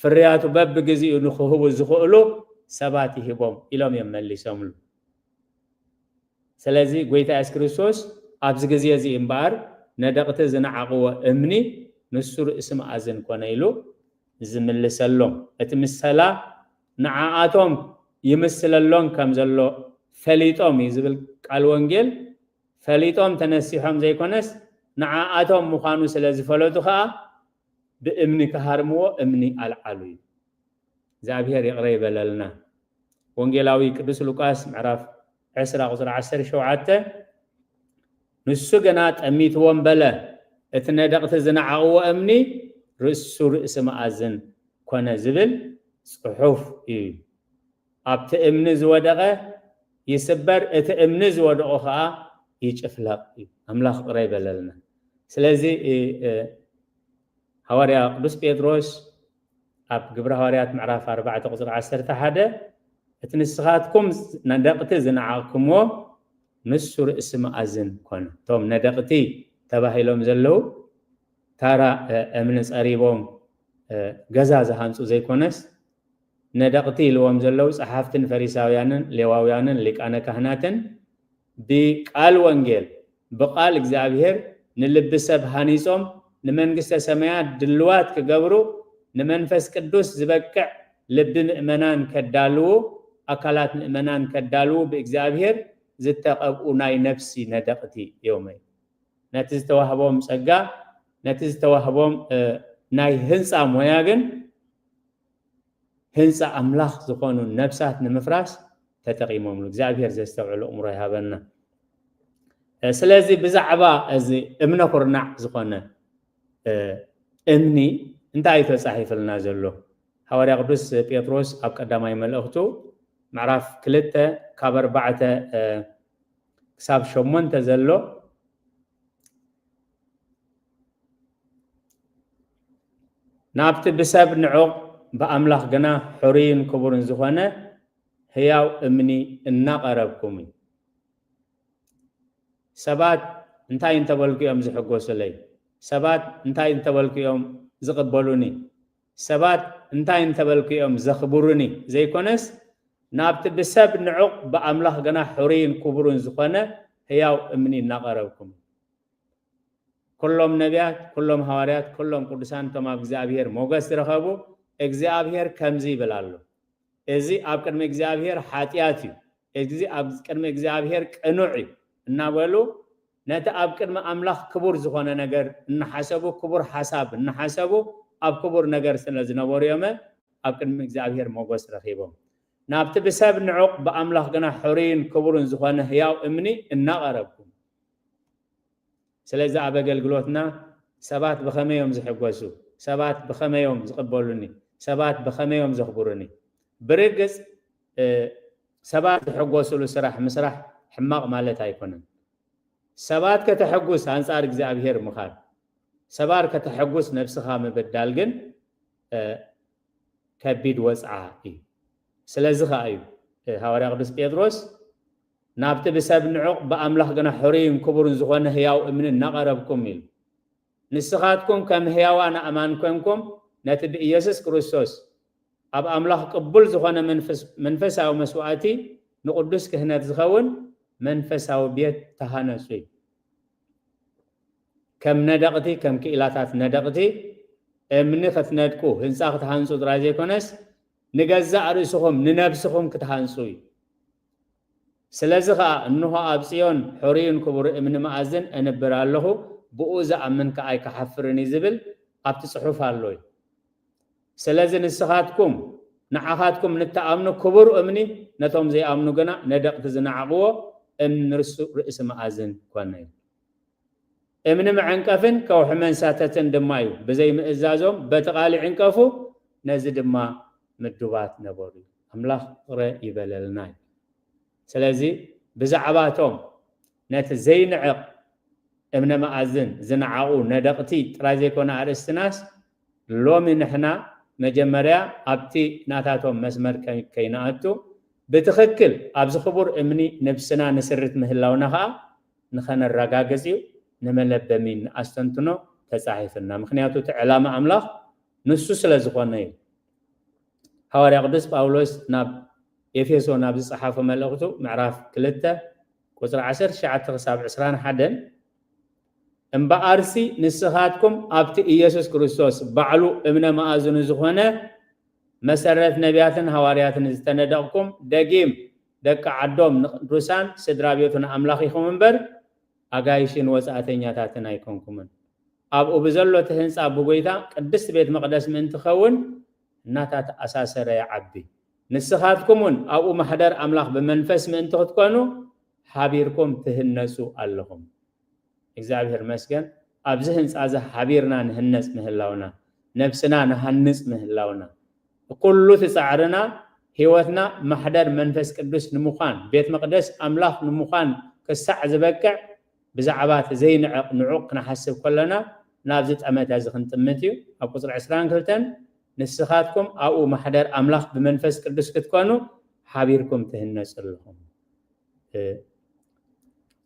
ፍርያቱ በብግዜኡ ንኽህቡ ዝኽእሉ ሰባት ይህቦም ኢሎም እዮም መሊሶምሉ። ስለዚ ጎይታ የሱስ ክርስቶስ ኣብዚ ግዜ እዚ እምበኣር ነደቕቲ ዝነዓቕዎ እምኒ ንሱ ርእሲ መኣዝን ኮነ ኢሉ ዝምልሰሎም። እቲ ምሰላ ንዓኣቶም ይምስለሎም ከም ዘሎ ፈሊጦም እዩ ዝብል ቃል ወንጌል፣ ፈሊጦም ተነሲሖም ዘይኮነስ ንዓኣቶም ምዃኑ ስለ ዝፈለጡ ኸዓ ብእምኒ ክሃርምዎ እምኒ ኣልዓሉ እዩ። እግዚኣብሔር ይቕረ ይበለልና። ወንጌላዊ ቅዱስ ሉቃስ ምዕራፍ ዕስራ ቁጽሪ ዓሰርተ ሸውዓተ፣ ንሱ ግና ጠሚትዎም በለ፣ እቲ ነደቕቲ ዝነዓቕዎ እምኒ ርእሱ ርእሲ መኣዝን ኮነ ዝብል ጽሑፍ እዩ። ኣብቲ እምኒ ዝወደቐ ይስበር፣ እቲ እምኒ ዝወደቖ ኸዓ ይጭፍለቕ እዩ። ኣምላኽ ይቕረ ይበለልና። ስለዚ፣ እ፣ እ፣ ሃዋርያ ቅዱስ ጴጥሮስ ኣብ ግብረ ሃዋርያት ምዕራፍ ኣርባዕተ ቁጽሪ ዓሰርተ ሓደ፣ "እቲ ንስኻትኩም ነደቕቲ ዝነዓቕኩምዎ ንሱ ርእሲ መኣዝን ኮነ።" እቶም ነደቕቲ ተባሂሎም ዘለዉ ታራ፣ እ፣ እምኒ ጸሪቦም፣ እ፣ ገዛ ዝሃንጹ ዘይኮነስ፣ ነደቕቲ ኢልዎም ዘለዉ ጸሓፍትን ፈሪሳውያንን ሌዋውያንን ሊቃነ ካህናትን ብቃል ወንጌል፣ ብቃል እግዚኣብሔር ንልቢ ሰብ ሃኒጾም፣ ንመንግስተ ሰማያት ድልዋት ክገብሩ፣ ንመንፈስ ቅዱስ ዝበቅዕ ልቢ ምእመናን ከዳልዉ፣ ኣካላት ምእመናን ከዳልዉ ብእግዚኣብሔር ዝተቐብኡ ናይ ነፍሲ ነደቕቲ እዮም። ነቲ ዝተዋህቦም ጸጋ፣ ነቲ ዝተዋህቦም፣ እ፣ ናይ ህንጻ ሞያ ግን ህንጻ ኣምላኽ ዝኾኑ ነፍሳት ንምፍራስ ተጠቒሞምሉ። እግዚኣብሔር ዘስተውዕል ኣእምሮ ይሃበና። እ፣ ስለዚ ብዛዕባ እዚ እምነ ኩርናዕ ዝኾነ፣ እ፣ እምኒ እንታይ እዩ ተጻሒፍልና ዘሎ? ሃዋርያ ቅዱስ ጴጥሮስ ኣብ ቀዳማይ መልእኽቱ ምዕራፍ ክልተ ካብ ኣርባዕተ፣ እ፣ ክሳብ ሸሞንተ ዘሎ፣ ናብቲ ብሰብ ንዑቕ ብኣምላኽ ግና ሕሩይን ክቡርን ዝኾነ ህያው እምኒ እናቐረብኩም እዩ። ሰባት እንታይ እንተበልኩ እዮም ዝሕጎሱለይ? ሰባት እንታይ እንተበልኩ እዮም ዝቕበሉኒ? ሰባት እንታይ እንተበልኩ እዮም ዘኽብሩኒ? ዘይኮነስ ናብቲ ብሰብ ንዑቕ ብኣምላኽ ግና ሕሩይን ክቡርን ዝኾነ ህያው እምኒ እናቐረብኩም። ኩሎም ነቢያት፣ ኩሎም ሃዋርያት፣ ኩሎም ቅዱሳን እቶም ኣብ እግዚኣብሔር ሞገስ ዝረኸቡ፣ እግዚኣብሔር ከምዚ ይብል ኣሎ፣ እዚ ኣብ ቅድሚ እግዚኣብሔር ሓጢኣት እዩ፣ እዚ ኣብ ቅድሚ እግዚኣብሔር ቅኑዕ እዩ እናበሉ ነቲ ኣብ ቅድሚ ኣምላኽ ክቡር ዝኾነ ነገር እናሓሰቡ፣ ክቡር ሓሳብ እናሓሰቡ ኣብ ክቡር ነገር ስለ ዝነበሩ እዮም ኣብ ቅድሚ እግዚኣብሔር ሞገስ ረኺቦም። ናብቲ ብሰብ ንዑቕ ብኣምላኽ ግና ሕሩይን ክቡርን ዝኾነ ህያው እምኒ እናቐረብኩም። ስለዚ ኣብ ኣገልግሎትና ሰባት ብኸመይ እዮም ዝሕጎሱ? ሰባት ብኸመይ እዮም ዝቕበሉኒ? ሰባት ብኸመይ እዮም ዘኽብሩኒ? ብርግጽ ሰባት ዝሕጎስሉ ስራሕ ምስራሕ ሕማቕ ማለት ኣይኮነን። ሰባት ከተሐጉስ ኣንጻር እግዚኣብሔር ምኻድ፣ ሰባት ከተሐጉስ ነብስኻ ምብዳል ግን ከቢድ ወጽዓ እዩ። ስለዚ ኸኣ እዩ ሃዋርያ ቅዱስ ጴጥሮስ ናብቲ ብሰብ ንዑቕ ብኣምላኽ ግና ሕሩይን ክቡርን ዝኾነ ህያው እምኒ እናቐረብኩም ኢሉ። ንስኻትኩም ከም ህያዋን ኣእማን ኮንኩም ነቲ ብኢየሱስ ክርስቶስ ኣብ ኣምላኽ ቅቡል ዝኾነ መንፈሳዊ መስዋእቲ ንቕዱስ ክህነት ዝኸውን መንፈሳዊ ቤት ተሃነጹ እዩ። ከም ነደቕቲ፣ ከም ክኢላታት ነደቕቲ እምኒ ክትነድቁ፣ ህንጻ ክትሃንጹ ጥራይ ዘይኮነስ ንገዛእ ርእስኹም፣ ንነብስኹም ክትሃንጹ እዩ። ስለዚ ኸኣ እንሆ ኣብ ጽዮን ሕሩይን ክቡር እምኒ መኣዝን እንብር ኣለኹ፣ ብኡ ዝኣምን ከኣ ኣይክሓፍርን እዩ ዝብል ኣብቲ ጽሑፍ ኣሎ እዩ። ስለዚ ንስኻትኩም ንዓኻትኩም ንትኣምኑ ክቡር እምኒ፣ ነቶም ዘይኣምኑ ግና ነደቕቲ ዝነዓቕዎ እምኒ ንርሱ ርእሲ መኣዝን ኮነ እዩ። እምኒ መዐንቀፍን ከውሒ መንሳተትን ድማ እዩ። ብዘይ ምእዛዞም በቲ ቃል ይዕንቀፉ፣ ነዚ ድማ ምዱባት ነበሩ። ኣምላኽ ይቕረ ይበለልና እዩ። ስለዚ ብዛዕባቶም ነቲ ዘይንዕቕ እምነ መኣዝን ዝነዓቑ ነደቕቲ ጥራይ ዘይኮነ ኣርእስትናስ፣ ሎሚ ንሕና መጀመርያ ኣብቲ ናታቶም መስመር ከይንኣቱ፣ ብትኽክል ኣብዚ ክቡር እምኒ ነብስና ንስርት ምህላውና ኸኣ ንኸነረጋግጽ እዩ። ንመለበሚ ንኣስተንትኖ ተጻሒፍና። ምኽንያቱ እቲ ዕላማ ኣምላኽ ንሱ ስለ ዝኾነ እዩ። ሃዋርያ ቅዱስ ጳውሎስ ናብ ኤፌሶ ናብ ዝጸሓፎ መልእኽቱ ምዕራፍ ክልተ ቁጽሪ ዓሰርተ ትሽዓተ ክሳብ ዕስራን ሓደን፣ እምበኣርሲ ንስኻትኩም ኣብቲ ኢየሱስ ክርስቶስ ባዕሉ እምነ መኣዝኑ ዝኾነ መሰረት ነቢያትን ሃዋርያትን ዝተነደቕኩም፣ ደጊም ደቂ ዓዶም ንቅዱሳን ስድራ ቤቱ ንኣምላኽ ኢኹም እምበር ኣጋይሽን ወጻእተኛታትን ኣይኮንኩምን። ኣብኡ ብዘሎ እቲ ህንጻ ብጎይታ ቅድስቲ ቤት መቕደስ ምእንቲ ኸውን እናተኣሳሰረ ይዓቢ። ንስኻትኩም እውን ኣብኡ ማሕደር ኣምላኽ ብመንፈስ ምእንቲ ክትኮኑ ሓቢርኩም ትህነጹ ኣለኹም። እግዚኣብሔር መስገን ኣብዚ ህንጻ እዚ ሓቢርና ንህነጽ ምህላውና፣ ነብስና ንሃንጽ ምህላውና፣ ኩሉ እቲ ጻዕርና ህይወትና ማሕደር መንፈስ ቅዱስ ንምዃን፣ ቤት መቕደስ ኣምላኽ ንምዃን ክሳዕ ዝበቅዕ ብዛዕባ እቲ ዘይንዕቕ ንዑቕ ክንሓስብ ከለና ናብዚ ጠመተ እዚ ክንጥምት እዩ። ኣብ ቁጽሪ ዕስራን ክልተን ንስኻትኩም ኣብኡ ማሕደር ኣምላኽ ብመንፈስ ቅዱስ ክትኮኑ ሓቢርኩም ትህነጹ ኣለኹም።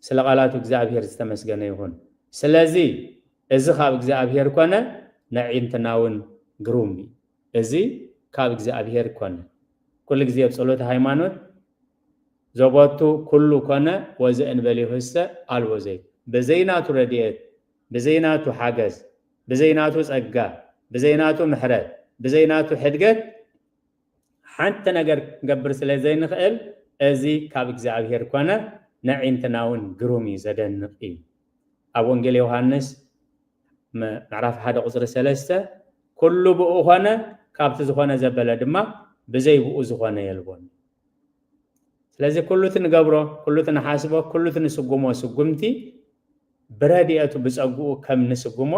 ስለ ቃላቱ እግዚኣብሔር ዝተመስገነ ይኹን። ስለዚ እዚ ካብ እግዚኣብሔር ኮነ፣ ነዒንትና እውን ግሩም እዩ። እዚ ካብ እግዚኣብሔር ኮነ። ኩሉ ግዜ ኣብ ጸሎተ ሃይማኖት ዘቦቱ ኩሉ ኮነ ወዘእንበሌሁሰ ኣልቦ ዘይት። ብዘይናቱ ረድኤት፣ ብዘይናቱ ሓገዝ፣ ብዘይናቱ ጸጋ፣ ብዘይናቱ ምሕረት፣ ብዘይናቱ ሕድገት ሓንቲ ነገር ክንገብር ስለ ዘይንኽእል፣ እዚ ካብ እግዚኣብሔር ኮነ፣ ነዒንትና እውን ግሩም እዩ፣ ዘደንቕ እዩ። ኣብ ወንጌል ዮሃንስ ምዕራፍ ሓደ ቁጽሪ ሰለስተ፣ ኩሉ ብኡ ኾነ፣ ካብቲ ዝኾነ ዘበለ ድማ ብዘይ ብኡ ዝኾነ የልቦን። ስለዚ ኩሉ እቲ ንገብሮ፣ ኩሉ እቲ ንሓስቦ፣ ኩሉ እቲ ንስጉሞ ስጉምቲ ብረድኤቱ ብጸግኡ ከም ንስጉሞ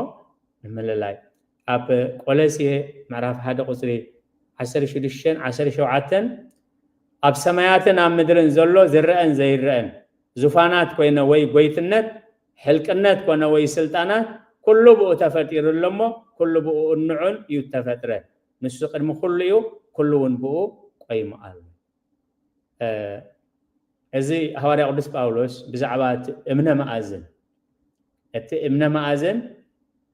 ንምልላይ። ኣብ ቆለስየ ምዕራፍ ሓደ ቁጽሪ ዓሰርተ ሽዱሽተን ዓሰርተ ሸውዓተን፣ ኣብ ሰማያትን ኣብ ምድርን ዘሎ ዝረአን ዘይረአን፣ ዙፋናት ኮይነ ወይ ጎይትነት፣ ሕልቅነት ኮነ ወይ ስልጣናት፣ ኩሉ ብኡ ተፈጢሩ ኣሎ እሞ፣ ኩሉ ብኡ እንዑን እዩ ተፈጥረ። ንሱ ቅድሚ ኩሉ እዩ፣ ኩሉ እውን ብኡ ቆይሙ ኣሎ። እዚ ሃዋርያ ቅዱስ ጳውሎስ ብዛዕባ እቲ እምነ መኣዝን፣ እቲ እምነ መኣዝን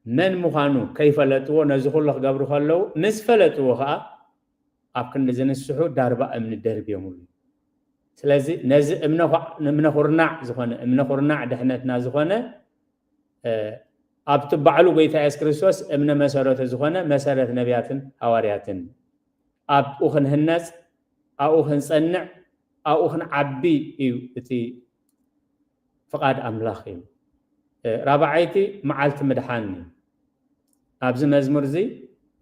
መን ምዃኑ ከይፈለጥዎ ነዚ ኩሉ ክገብሩ ከለዉ፣ ምስ ፈለጥዎ ኸኣ ኣብ ክንዲ ዝንስሑ ዳርባ እምኒ ደርብዮምሉ። ስለዚ ነዚ እምነ ኩ- እምነ ኩርናዕ ዝኾነ፣ እምነ ኩርናዕ ድሕነትና ዝኾነ፣ እ፣ ኣብቲ ባዕሉ ጎይታ የሱስ ክርስቶስ እምነ መሰረቱ ዝኾነ መሰረት ነቢያትን ሃዋርያትን ኣብኡ ክንህነጽ፣ ኣብኡ ክንጸንዕ፣ ኣብኡ ክንዓቢ እዩ እቲ ፍቓድ ኣምላኽ እዩ። እ፣ ራብዓይቲ መዓልቲ ምድሓን እዩ። ኣብዚ መዝሙር እዚ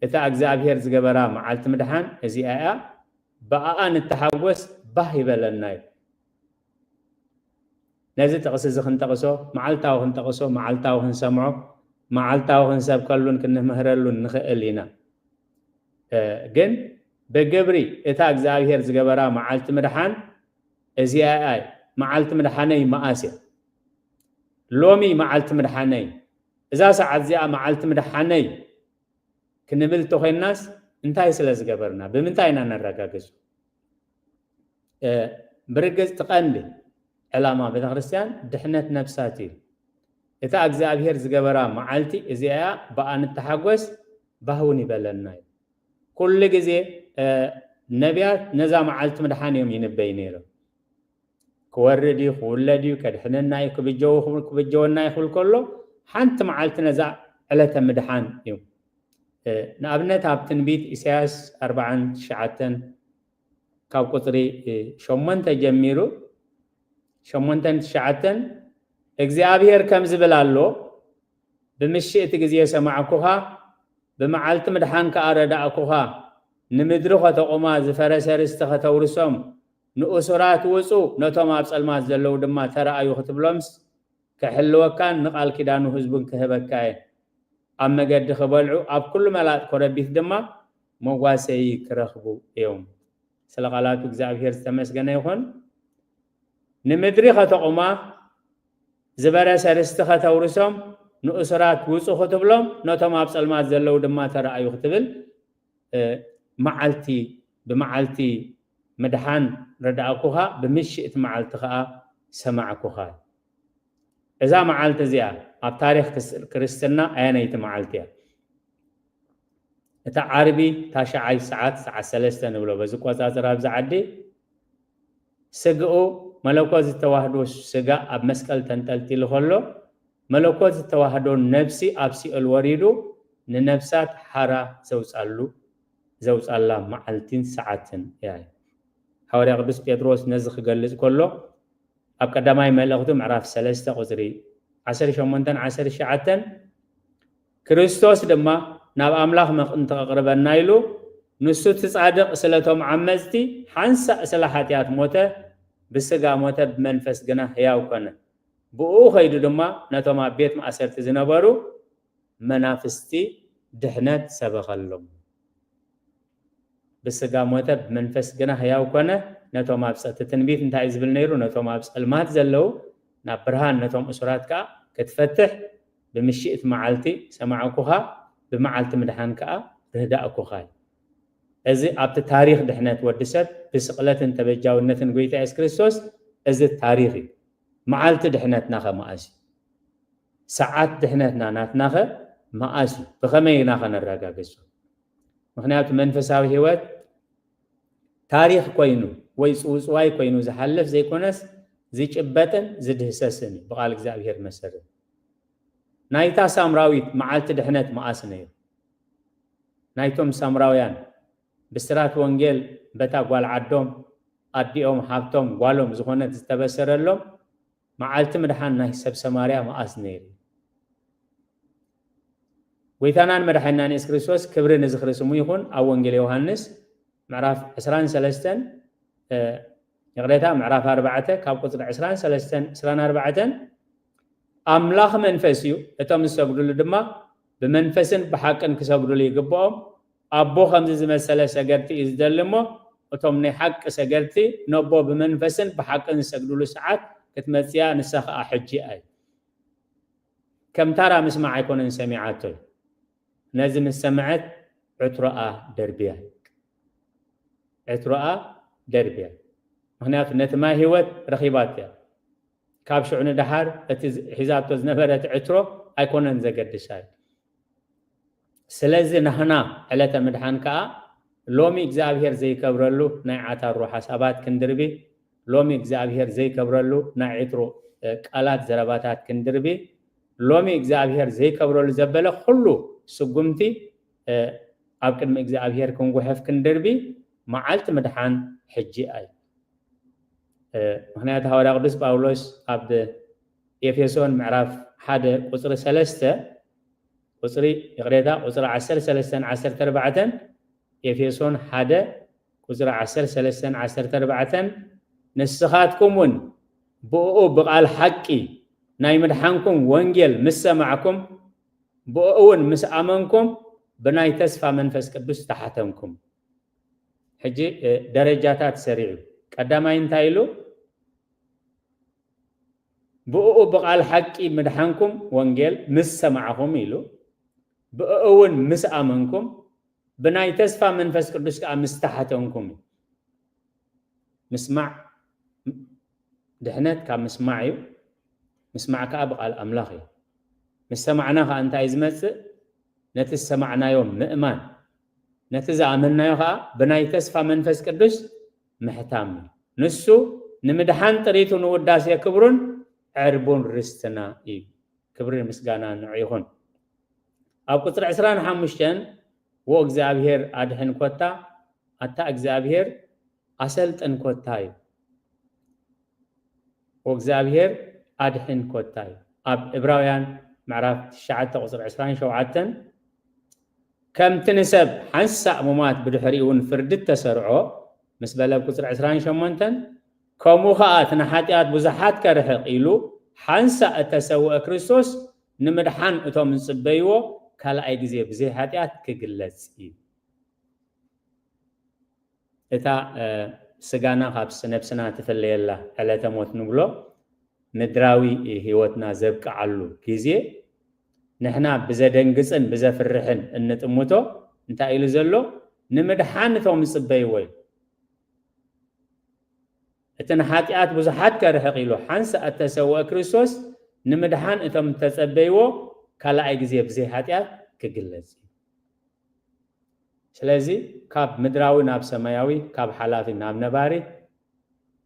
እታ እግዚኣብሔር ዝገበራ መዓልቲ ምድሓን እዚኣ እያ፣ ብኣኣ ንተሓጎስ ባህ ይበለና እዩ። ነዚ ጥቕሲ እዚ ክንጠቕሶ፣ መዓልታዊ ክንጠቕሶ፣ መዓልታዊ ክንሰምዖ፣ መዓልታዊ ክንሰብከሉን ክንምህረሉን ንኽእል ኢና። እ፣ ግን ብግብሪ እታ እግዚኣብሔር ዝገበራ መዓልቲ ምድሓን እዚኣ እያ። መዓልቲ ምድሓነይ መኣስ እያ? ሎሚ መዓልቲ ምድሓነይ፣ እዛ ሰዓት እዚኣ መዓልቲ ምድሓነይ ክንብል ተኾይናስ እንታይ ስለ ዝገበርና? ብምንታይ ኢና ነረጋግጾ? እ፣ ብርግጽ እቲ ቀንዲ ዕላማ ቤተክርስትያን ድሕነት ነፍሳት እዩ። እታ እግዚኣብሔር ዝገበራ መዓልቲ እዚኣ እያ፣ ብኣ ንተሓጎስ፣ ባህ እውን ይበለና እዩ። ኩሉ ግዜ፣ እ፣ ነቢያት ነዛ መዓልቲ ምድሓን እዮም ይንበዩ ነይሮም። ክወርድ እዩ፣ ክውለድ እዩ፣ ከድሕነና እዩ፣ ክብጀው-፣ ክብጀወና እዩ ክብል ከሎ፣ ሓንቲ መዓልቲ ነዛ ዕለተ ምድሓን እዩ። እ፣ ንኣብነት ኣብ ትንቢት ኢሳያስ ኣርባዓን ትሽዓተን ካብ ቁጽሪ፣ እ፣ ሸሞንተ ጀሚሩ፣ ሸሞንተን ትሽዓተን፣ እግዚኣብሔር ከም ዝብል ኣሎ፣ ብምሽእቲ ግዜ ሰማዕኩኻ፣ ብመዓልቲ ምድሓን ከኣ ረዳእኩኻ። ንምድሪ ኸተቑማ፣ ዝፈረሰ ርስቲ ኸተውርሶም፣ ንእሱራት ውጹ፣ ነቶም ኣብ ጸልማት ዘለዉ ድማ ተረኣዩ ክትብሎምስ፣ ክሕልወካን ንቓል ኪዳኑ ህዝቡን ክህበካ እየ። ኣብ መገዲ ክበልዑ፣ ኣብ ኩሉ መላጥ ኮረቢት ድማ መጓሰዪ ክረኽቡ እዮም። ስለ ቃላቱ እግዚኣብሔር ዝተመስገነ ይኹን። ንምድሪ ኸተቑማ፣ ዝበረሰ ርስቲ ኸተውርሶም፣ ንእሱራት ውጹ ክትብሎም፣ ነቶም ኣብ ጸልማት ዘለዉ ድማ ተረኣዩ ክትብል፣ እ፣ መዓልቲ ብመዓልቲ ምድሓን ረዳእኩኻ፣ ብምሽእቲ መዓልቲ ኸኣ ሰማዕኩኻ። እዛ መዓልቲ እዚኣ ኣብ ታሪኽ ክስ-፣ ክርስትና ኣየነይቲ መዓልቲ እያ? እታ ዓርቢ ታሽዓይ ሰዓት፣ ሰዓት ሰለስተ ንብሎ በዚ ቆጻጽራ ኣብዚ ዓዲ፣ ስግኡ መለኮት ዝተዋህዶ ስጋ ኣብ መስቀል ተንጠልጢሉ ከሎ፣ መለኮት ዝተዋህዶ ነብሲ ኣብ ሲኦል ወሪዱ ንነብሳት ሓራ ዘውጻሉ፣ ዘውጻላ መዓልቲን ሰዓትን እያ። ሃዋርያ ቅዱስ ጴጥሮስ ነዚ ክገልጽ ከሎ፣ ኣብ ቀዳማይ መልእኽቱ ምዕራፍ ሰለስተ ቁጽሪ ዓሰርተ ሸሞንተን ዓሰርተ ትሽዓተን፣ ክርስቶስ ድማ ናብ ኣምላኽ ምእንቲ ከቕርበና ኢሉ፣ ንሱ እቲ ጻድቕ ስለቶም ዓመጽቲ ሓንሳእ ስለ ሓጢኣት ሞተ፣ ብስጋ ሞተ፣ ብመንፈስ ግና ህያው ኮነ። ብኡ ኸይዱ ድማ ነቶም ኣብ ቤት ማእሰርቲ ዝነበሩ መናፍስቲ ድሕነት ሰበኸሎም። ብስጋ ሞተ፣ ብመንፈስ ግና ህያው ኮነ። ነቶም ኣብ ጸ-፣ እቲ ትንቢት እንታይ እዩ ዝብል ነይሩ? ነቶም ኣብ ጸልማት ዘለዉ ናብ ብርሃን፣ ነቶም እሱራት ከኣ ክትፈትሕ፣ ብምሽእቲ መዓልቲ ሰማዕኩኻ፣ ብመዓልቲ ምድሓን ከኣ ርህዳእኩኻ እዩ። እዚ ኣብቲ ታሪኽ ድሕነት ወዲ ሰብ ብስቕለትን ተበጃውነትን ጎይታ የሱስ ክርስቶስ፣ እዚ ታሪኽ እዩ። መዓልቲ ድሕነትና ከ መኣስ እዩ? ሰዓት ድሕነትና ናትናኸ መኣስ እዩ? ብኸመይ ኢና ከነረጋግጾ? ምኽንያቱ መንፈሳዊ ህይወት ታሪኽ ኮይኑ ወይ ጽውጽዋይ ኮይኑ ዝሓልፍ ዘይኮነስ፣ ዝጭበጥን ዝድህሰስን እዩ ብቓል እግዚኣብሔር መሰረት። ናይታ ሳምራዊት መዓልቲ ድሕነት መኣስ ነይሩ? ናይቶም ሳምራውያን ብስራት ወንጌል በታ ጓል ዓዶም፣ ኣዲኦም፣ ሃብቶም፣ ጓሎም ዝኾነት ዝተበሰረሎም መዓልቲ ምድሓን ናይ ሰብ ሰማርያ መኣስ ነይሩ? ጎይታናን መድሓኒናን የሱስ ክርስቶስ ክብሪ ንዝኽሪ ስሙ ይኹን። ኣብ ወንጌል ዮሃንስ ምዕራፍ ዕስራን ሰለስተን፣ እ፣ ይቕሬታ፣ ምዕራፍ ኣርባዕተ ካብ ቁጽሪ ዕስራን ሰለስተን፣ ዕስራን ኣርባዕተን፣ ኣምላኽ መንፈስ እዩ፣ እቶም ዝሰግዱሉ ድማ ብመንፈስን ብሓቅን ክሰግዱሉ ይግብኦም። ኣቦ ከምዚ ዝመሰለ ሰገድቲ እዩ ዝደሊ እሞ፣ እቶም ናይ ሓቂ ሰገድቲ ነቦ ብመንፈስን ብሓቅን ዝሰግዱሉ ሰዓት ክትመጽእ እያ፣ ንሳ ኸኣ ሕጂ እያ። ከም ታራ ምስማዕ ኣይኮነን ሰሚዓቶ እዩ። ነዚ ምስ ሰምዐት ዕትሮኣ ደርብያ። ዕትሮኣ ደርብያ። ምኽንያቱ ነቲ ማይ ህይወት ረኺባቶ እያ። ካብ ሽዑ ንደሓር እቲ ዝ-፣ ሒዛቶ ዝነበረት ዕትሮ ኣይኮነን ዘገድሳ እዩ። ስለዚ ናህና ዕለተ ምድሓን ከኣ ሎሚ እግዚኣብሔር ዘይከብረሉ ናይ ዓታሮ ሓሳባት ክንድርቢ፣ ሎሚ እግዚኣብሔር ዘይከብረሉ ናይ ዕትሮ ቃላት ዘረባታት ክንድርቢ፣ ሎሚ እግዚኣብሔር ዘይከብረሉ ዘበለ ኩሉ ስጉምቲ ኣብ ቅድሚ እግዚኣብሔር ክንጉሕፍ ክንድርቢ፣ መዓልቲ ምድሓን ሕጂ ኣይ ምክንያቱ ሃዋርያ ቅዱስ ጳውሎስ ኣብ ኤፌሶን ምዕራፍ ሓደ ቁፅሪ ሰለስተ ቁፅሪ ይቕሬታ ቁፅሪ ዓሰርተ ሰለስተን ዓሰርተ ኣርባዕተን፣ ኤፌሶን ሓደ ቁፅሪ ዓሰርተ ሰለስተን ዓሰርተ ኣርባዕተን፣ ንስኻትኩም እውን ብእኡ ብቓል ሓቂ ናይ ምድሓንኩም ወንጌል ምስ ሰማዕኩም፣ ብእኡ እውን ምስ ኣመንኩም ብናይ ተስፋ መንፈስ ቅዱስ ተሓተምኩም። ሕጂ ደረጃታት ሰሪዑ ቀዳማይ እንታይ ኢሉ? ብእኡ ብቓል ሓቂ ምድሓንኩም ወንጌል ምስ ሰማዕኹም ኢሉ፣ ብእኡ እውን ምስ ኣመንኩም ብናይ ተስፋ መንፈስ ቅዱስ ከዓ ምስ ተሓተምኩም እዩ። ምስማዕ ድሕነት ካብ ምስማዕ እዩ። ምስማዕ ከዓ ብቓል ኣምላኽ እዩ። ምስ ሰማዕና ከዓ እንታይ ዝመፅእ? ነቲ ዝሰማዕናዮ ምእማን፣ ነቲ ዝኣመንናዮ ከዓ ብናይ ተስፋ መንፈስ ቅዱስ ምሕታም እዩ። ንሱ ንምድሓን ጥሪቱ ንውዳሴ ክብሩን ዕርቡን ርስትና እዩ። ክብሪ ምስጋና ንዑ ይኹን። ኣብ ቁፅሪ ዕስራን ሓሙሽተን ወእግዚኣብሔር ኣድሕን ኮታ፣ ኣታ እግዚኣብሔር ኣሰልጥን ኮታ እዩ። ወእግዚኣብሔር ኣድሕን ኮታ እዩ። ኣብ ዕብራውያን ምዕራፍ ትሽዓተ ቁፅሪ ዕስራን ሸውዓተን ከምቲ ንሰብ ሓንሳእ ሙማት ብድሕሪኡ እውን ፍርዲ እተሰርዖ ምስ በለ ኣብ ቁፅሪ ዕስራን ሸሞንተን ከምኡ ኸዓ እቲ ንሓጢኣት ብዙሓት ከርሕቕ ኢሉ ሓንሳእ እተሰውአ ክርስቶስ ንምድሓን እቶም ዝፅበይዎ ካልኣይ ግዜ ብዘይ ሓጢኣት ክግለጽ እዩ። እታ ስጋና ካብ ነብስና ትፍለየላ ዕለተ ሞት ንብሎ ምድራዊ ህይወትና ዘብቅዓሉ ግዜ ንሕና ብዘደንግፅን ብዘፍርሕን እንጥምቶ እንታይ ኢሉ ዘሎ? ንምድሓን እቶም ዝፅበይዎ እዩ። እቲ ንሓጢኣት ብዙሓት ከርሕቕ ኢሉ ሓንሳእ እተሰውአ ክርስቶስ ንምድሓን እቶም እተጸበይዎ ካልኣይ ግዜ ብዘይ ሓጢኣት ክግለጽ እዩ። ስለዚ ካብ ምድራዊ ናብ ሰማያዊ፣ ካብ ሓላፊ ናብ ነባሪ፣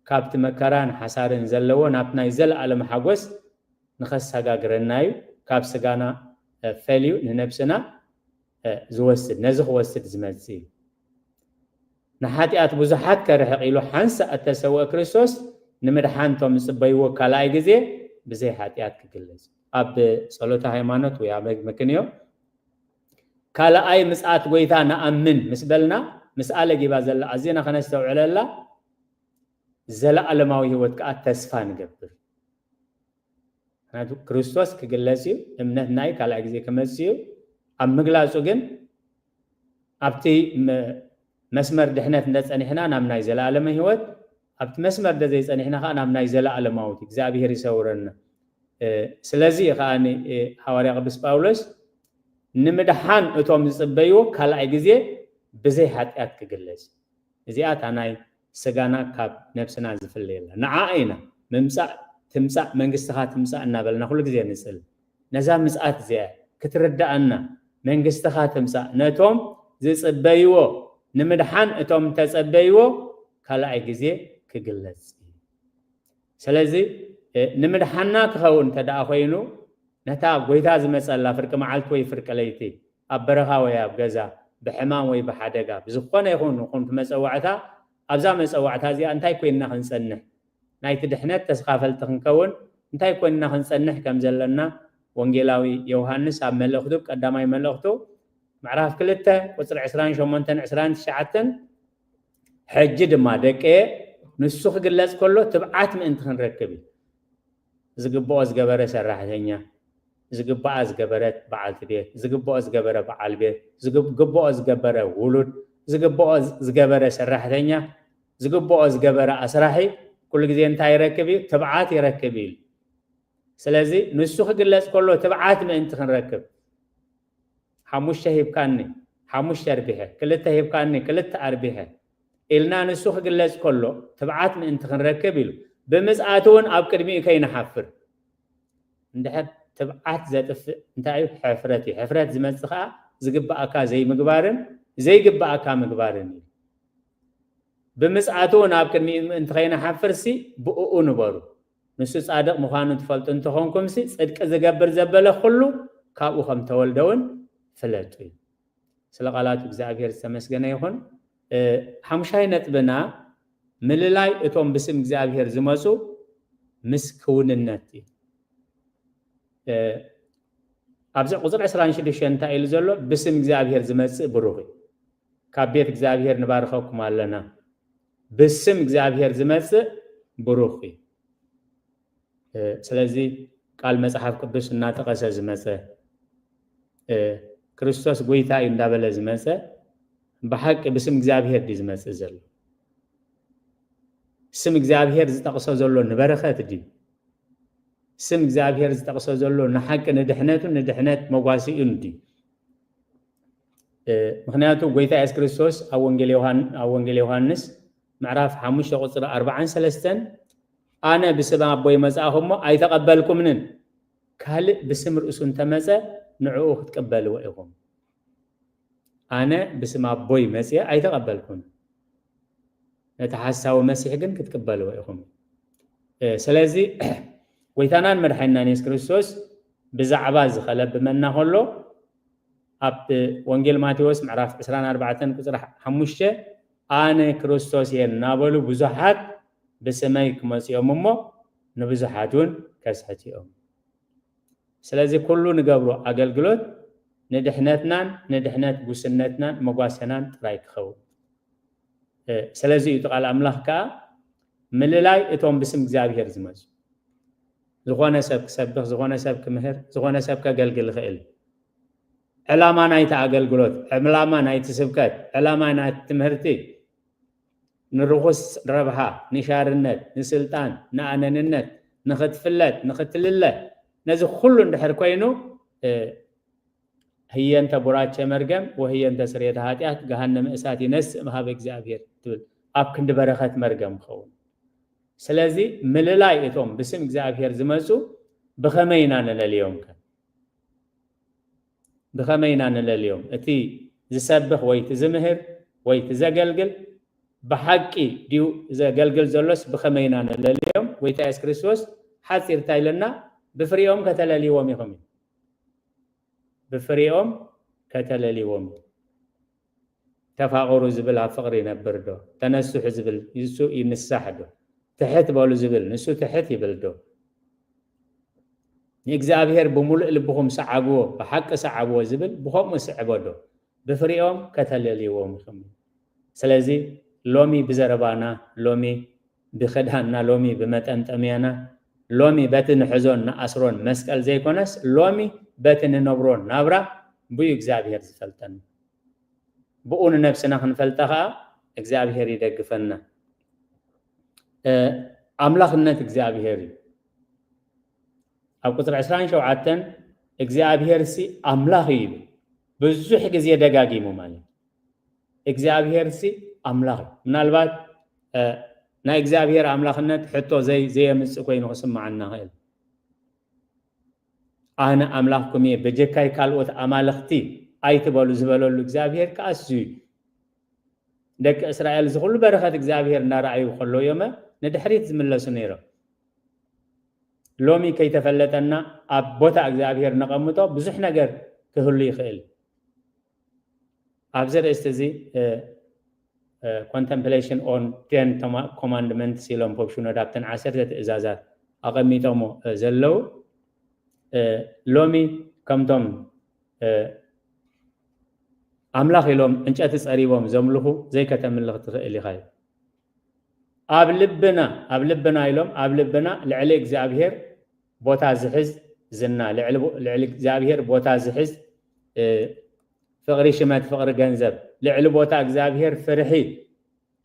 ካብቲ መከራን ሓሳርን ዘለዎ ናብ ናይ ዘለኣለም ሓጎስ ንኸሰጋግረና እዩ። ካብ ስጋና ፈልዩ ንነብስና ዝወስድ፣ ነዚ ክወስድ ዝመጽእ እዩ። ንሓጢኣት ብዙሓት ከርሕቕ ኢሉ ሓንሳእ እተሰውአ ክርስቶስ ንምድሓን እቶም ዝጽበይዎ ካልኣይ ግዜ ብዘይ ሓጢኣት ክግለጽ። ኣብ ጸሎተ ሃይማኖት ወይ ኣብ መክንዮ ካልኣይ ምጽኣት ጎይታ ንኣምን ምስ በልና ምስኣ ለጊባ ዘላ ኣዝና ከነስተውዕለላ ዘለኣለማዊ ህይወት ከኣ ተስፋ ንገብር። ምክንያቱ ክርስቶስ ክግለጽ እዩ፣ እምነት ናይ ካልኣይ ግዜ ክመጽእ እዩ። ኣብ ምግላጹ ግን ኣብቲ መስመር ድሕነት እንተጸኒሕና ናብ ናይ ዘለኣለመ ህይወት፣ ኣብቲ መስመር እንተዘይጸኒሕና ከዓ ናብ ናይ ዘለኣለማዊት እግዚኣብሔር ይሰውረና። ስለዚ እዩ ከዓ ሃዋርያ ቅዱስ ጳውሎስ ንምድሓን እቶም ዝጽበይዎ ካልኣይ ግዜ ብዘይ ሓጢኣት ክግለጽ። እዚኣ እታ ናይ ስጋና ካብ ነብስና ዝፍለየላ ንዓ ኢና ምምጻእ ትምጻእ መንግስትኻ ትምጻእ እናበልና ኩሉ ግዜ ንጽል። ነዛ ምጽኣት እዚኣ ክትርዳኣና መንግስትኻ ትምጻእ ነቶም ዝጽበይዎ ንምድሓን እቶም ተጸበይዎ ካልኣይ ግዜ ክግለጽ እዩ። ስለዚ ንምድሓና ክኸውን እንተ ደኣ ኮይኑ ነታ ጎይታ ዝመጸላ ፍርቂ መዓልቲ ወይ ፍርቂ ለይቲ ኣብ በረኻ ወይ ኣብ ገዛ ብሕማም ወይ ብሓደጋ ብዝኾነ ይኹን ይኹን መጸዋዕታ ኣብዛ መጸዋዕታ እዚኣ እንታይ ኮይንና ክንጸንሕ ናይቲ ድሕነት ተስኻፈልቲ ክንከውን እንታይ ኮይንና ክንጸንሕ ከም ዘለና ወንጌላዊ ዮሃንስ ኣብ መልእኽቱ ቀዳማይ መልእኽቱ ምዕራፍ ክልተ ቁፅሪ ዕስራን ሸሞንተን ዕስራን ትሽዓተን ሕጂ ድማ ደቀየ ንሱ ክግለጽ ከሎ ትብዓት ምእንቲ ክንረክብ እዩ። ዝግብኦ ዝገበረ ሰራሕተኛ፣ ዝግብኣ ዝገበረት በዓልቲ ቤት፣ ዝግብኦ ዝገበረ በዓል ቤት፣ ዝግብኦ ዝገበረ ውሉድ፣ ዝግብኦ ዝገበረ ሰራሕተኛ፣ ዝግብኦ ዝገበረ ኣስራሒ ኩሉ ግዜ እንታይ ይረክብ እዩ? ትብዓት ይረክብ እዩ። ስለዚ ንሱ ክግለጽ ከሎ ትብዓት ምእንቲ ክንረክብ ሓሙሽተ ሂብካኒ ሓሙሽተ ኣርቢሐ፣ ክልተ ሂብካኒ ክልተ ኣርቢሐ ኢልና ንሱ ክግለጽ ከሎ ትብዓት ምእንቲ ክንረክብ ኢሉ ብምጽኣቱ እውን ኣብ ቅድሚኡ ከይንሓፍር። እንድሕር ትብዓት ዘጥፍእ እንታይ እዩ? ሕፍረት እዩ። ሕፍረት ዝመጽእ ከዓ ዝግብኣካ ዘይምግባርን ዘይግብኣካ ምግባርን እዩ። ብምጽኣቱ እውን ኣብ ቅድሚኡ ምእንቲ ከይንሓፍርሲ ብእኡ ንበሩ። ንሱ ጻድቕ ምዃኑ ትፈልጡ እንተኾንኩምሲ፣ ጽድቂ ዝገብር ዘበለ ኩሉ ካብኡ ከም ተወልደ እውን ፍለጡ እዩ። ስለ ቃላቱ እግዚኣብሔር ዝተመስገነ ይኹን። እ፣ ሓሙሻይ ነጥብና ምልላይ እቶም ብስም እግዚኣብሔር ዝመጹ ምስ ክውንነት እዩ። እ፣ ኣብዚ ቁጽሪ ዕስራን ሽዱሽተን እንታይ ኢሉ ዘሎ? ብስም እግዚኣብሔር ዝመጽእ ብሩኽ እዩ። ካብ ቤት እግዚኣብሔር ንባርኸኩም ኣለና። ብስም እግዚኣብሔር ዝመጽእ ብሩኽ እዩ። እ፣ ስለዚ ቃል መጽሓፍ ቅዱስ እናጠቐሰ ዝመጸ፣ እ፣ ክርስቶስ ጎይታ እዩ እንዳበለ ዝመጸ፣ ብሓቂ ብስም እግዚኣብሔር ድዩ ዝመጽእ ዘሎ? ስም እግዚኣብሔር ዝጠቕሶ ዘሎ ንበረኸት ድዩ? ስም እግዚኣብሔር ዝጠቕሶ ዘሎ ንሓቂ ንድሕነቱ፣ ንድሕነት መጓሲኡን ድዩ? እ፣ ምኽንያቱ ጎይታ የሱስ ክርስቶስ ኣብ ወንጌል ዮሃን-፣ ኣብ ወንጌል ዮሃንስ ምዕራፍ ሓሙሽተ ቁጽሪ ኣርባዓን ሰለስተን፣ "ኣነ ብስም ኣቦይ መጻእኹ እሞ ኣይተቐበልኩምንን፣ ካልእ ብስም ርእሱ እንተመጸ ንዕኡ ክትቅበልዎ ኢኹም። ኣነ ብስም ኣቦይ መጽየ ኣይተቐበልኩን፣ ነቲ ሓሳዊ መሲሕ ግን ክትቅበልዎ ኢኹም።" እ፣ ስለዚ ጎይታናን መድሓኒናን የሱስ ክርስቶስ ብዛዕባ እዚ ከለብመና ከሎ፣ ኣብ ወንጌል ማቴዎስ ምዕራፍ ዕስራን ኣርባዕተን ቁጽሪ ሓሙሽተ፣ "ኣነ ክርስቶስ እየ" እናበሉ ብዙሓት ብስመይ ክመጹ እዮም እሞ፣ ንብዙሓት እውን ከስሕቱ እዮም። ስለዚ ኩሉ ንገብሮ ኣገልግሎት ንድሕነትናን ንድሕነት ጉስነትናን መጓሰናን ጥራይ ክኸውን። እ፣ ስለዚ እዩ እቲ ቃል ኣምላኽ ከኣ፣ "ምልላይ እቶም ብስም እግዚኣብሔር ዝመጹ።" ዝኾነ ሰብ ክሰብኽ፣ ዝኾነ ሰብ ክምህር፣ ዝኾነ ሰብ ከገልግል ይኽእል። ዕላማ ናይቲ ኣገልግሎት፣ ዕላማ ናይቲ ስብከት፣ ዕላማ ናይቲ ትምህርቲ ንርኹስ ረብሓ፣ ንሻርነት፣ ንስልጣን፣ ንኣነንነት፣ ንኽትፍለጥ፣ ንኽትልለ፣ ነዚ ኩሉ እንድሕር ኮይኑ፣ እ፣ "ህየንተ ቡራቸ መርገም ወህየንተ ስርየተ ኃጢአት ገሃነመ እሳት ይነስእ እምሃበ እግዚኣብሔር" ትብል፣ ኣብ ክንዲ በረኸት መርገም ክኸውን። ስለዚ ምልላይ እቶም ብስም እግዚኣብሔር ዝመጹ ብኸመይ ኢና ንለልዮም ከ? ብኸመይ ኢና ንለልዮም? እቲ ዝሰብኽ ወይ እቲ ዝምህር ወይ እቲ ዘገልግል ብሓቂ ድዩ ዘገልግል ዘሎስ ብኸመይ ኢና ንለልዮም? ጎይታ የሱስ ክርስቶስ ሓጺር እንታይ ኢለና? "ብፍሪኦም ከተለልይዎም ኢኹም" እዩ። "ብፍሪኦም ከተለልይዎም እዩ። ተፋቐሩ ዝብል ኣብ ፍቕሪ ይነብር ዶ? ተነስሑ ዝብል ንሱ ይንሳሕ ዶ? ትሕት በሉ ዝብል ንሱ ትሕት ይብል ዶ? ንእግዚኣብሔር ብምሉእ ልብኹም ሰዓብዎ፣ ብሓቂ ሰዓብዎ" ዝብል ብኸምኡ ስዕቦ ዶ? "ብፍሪኦም ከተለልይዎም ኢኹም" እዩ። ስለዚ ሎሚ ብዘረባና፣ ሎሚ ብኽዳንና፣ ሎሚ ብመጠምጠምያና፣ ሎሚ በቲ ንሕዞን ንኣስሮን መስቀል ዘይኮነስ፣ ሎሚ በቲ ንነብሮ ናብራ ብኡ እግዚኣብሔር ዝፈልጠና። ብኡ ንነብስና ክንፈልጣ ኸኣ እግዚኣብሔር ይደግፈና። እ፣ ኣምላኽነት እግዚኣብሔር እዩ። ኣብ ቁጽሪ ዕስራን ሸውዓተን "እግዚኣብሔርሲ ኣምላኽ እዩ" ይብል። ብዙሕ ግዜ ደጋጊሙ ማለት እዩ። "እግዚኣብሔርሲ ኣምላኽ እዩ።" ምናልባት፣ እ፣ ናይ እግዚኣብሔር ኣምላኽነት ሕቶ ዘይ-፣ ዘየምጽእ ኮይኑ ክስምዓና ይኽእል። "ኣነ ኣምላኽኩም እየ፣ በጀካይ ካልኦት ኣማልኽቲ ኣይትበሉ" ዝበለሉ እግዚኣብሔር ከኣ እሱ እዩ። ደቂ እስራኤል እዚ ኩሉ በረኸት እግዚኣብሔር እናረኣዩ ከለዉ እዮመ ንድሕሪት ዝምለሱ ነይሮም። ሎሚ ከይተፈለጠና ኣብ ቦታ እግዚኣብሔር ነቐምጦ ብዙሕ ነገር ክህሉ ይኽእል። ኣብዚ ርእስቲ እዚ፣ እ፣ እ፣ Contemplation on Ten Toma-፣ Commandments ኢሎም ፖፕ ሽኖዳ ኣብተን ዓሰርተ ትእዛዛት ኣቐሚጦሞ፣ እ፣ ዘለዉ፣ እ፣ ሎሚ ከምቶም፣ እ፣ ኣምላኽ ኢሎም ዕንጨቲ ጸሪቦም ዘምልኹ ዘይከተምልኽ ትኽእል ኢኻ እዩ። ኣብ ልብና፣ ኣብ ልብና ኢሎም፣ ኣብ ልብና ልዕሊ እግዚኣብሔር ቦታ ዝሕዝ ዝና፣ ልዕሊ ቦ-፣ ልዕሊ እግዚኣብሔር ቦታ ዝሕዝ፣ እ፣ ፍቕሪ ሽመት፣ ፍቕሪ ገንዘብ፣ ልዕሊ ቦታ እግዚኣብሔር ፍርሒ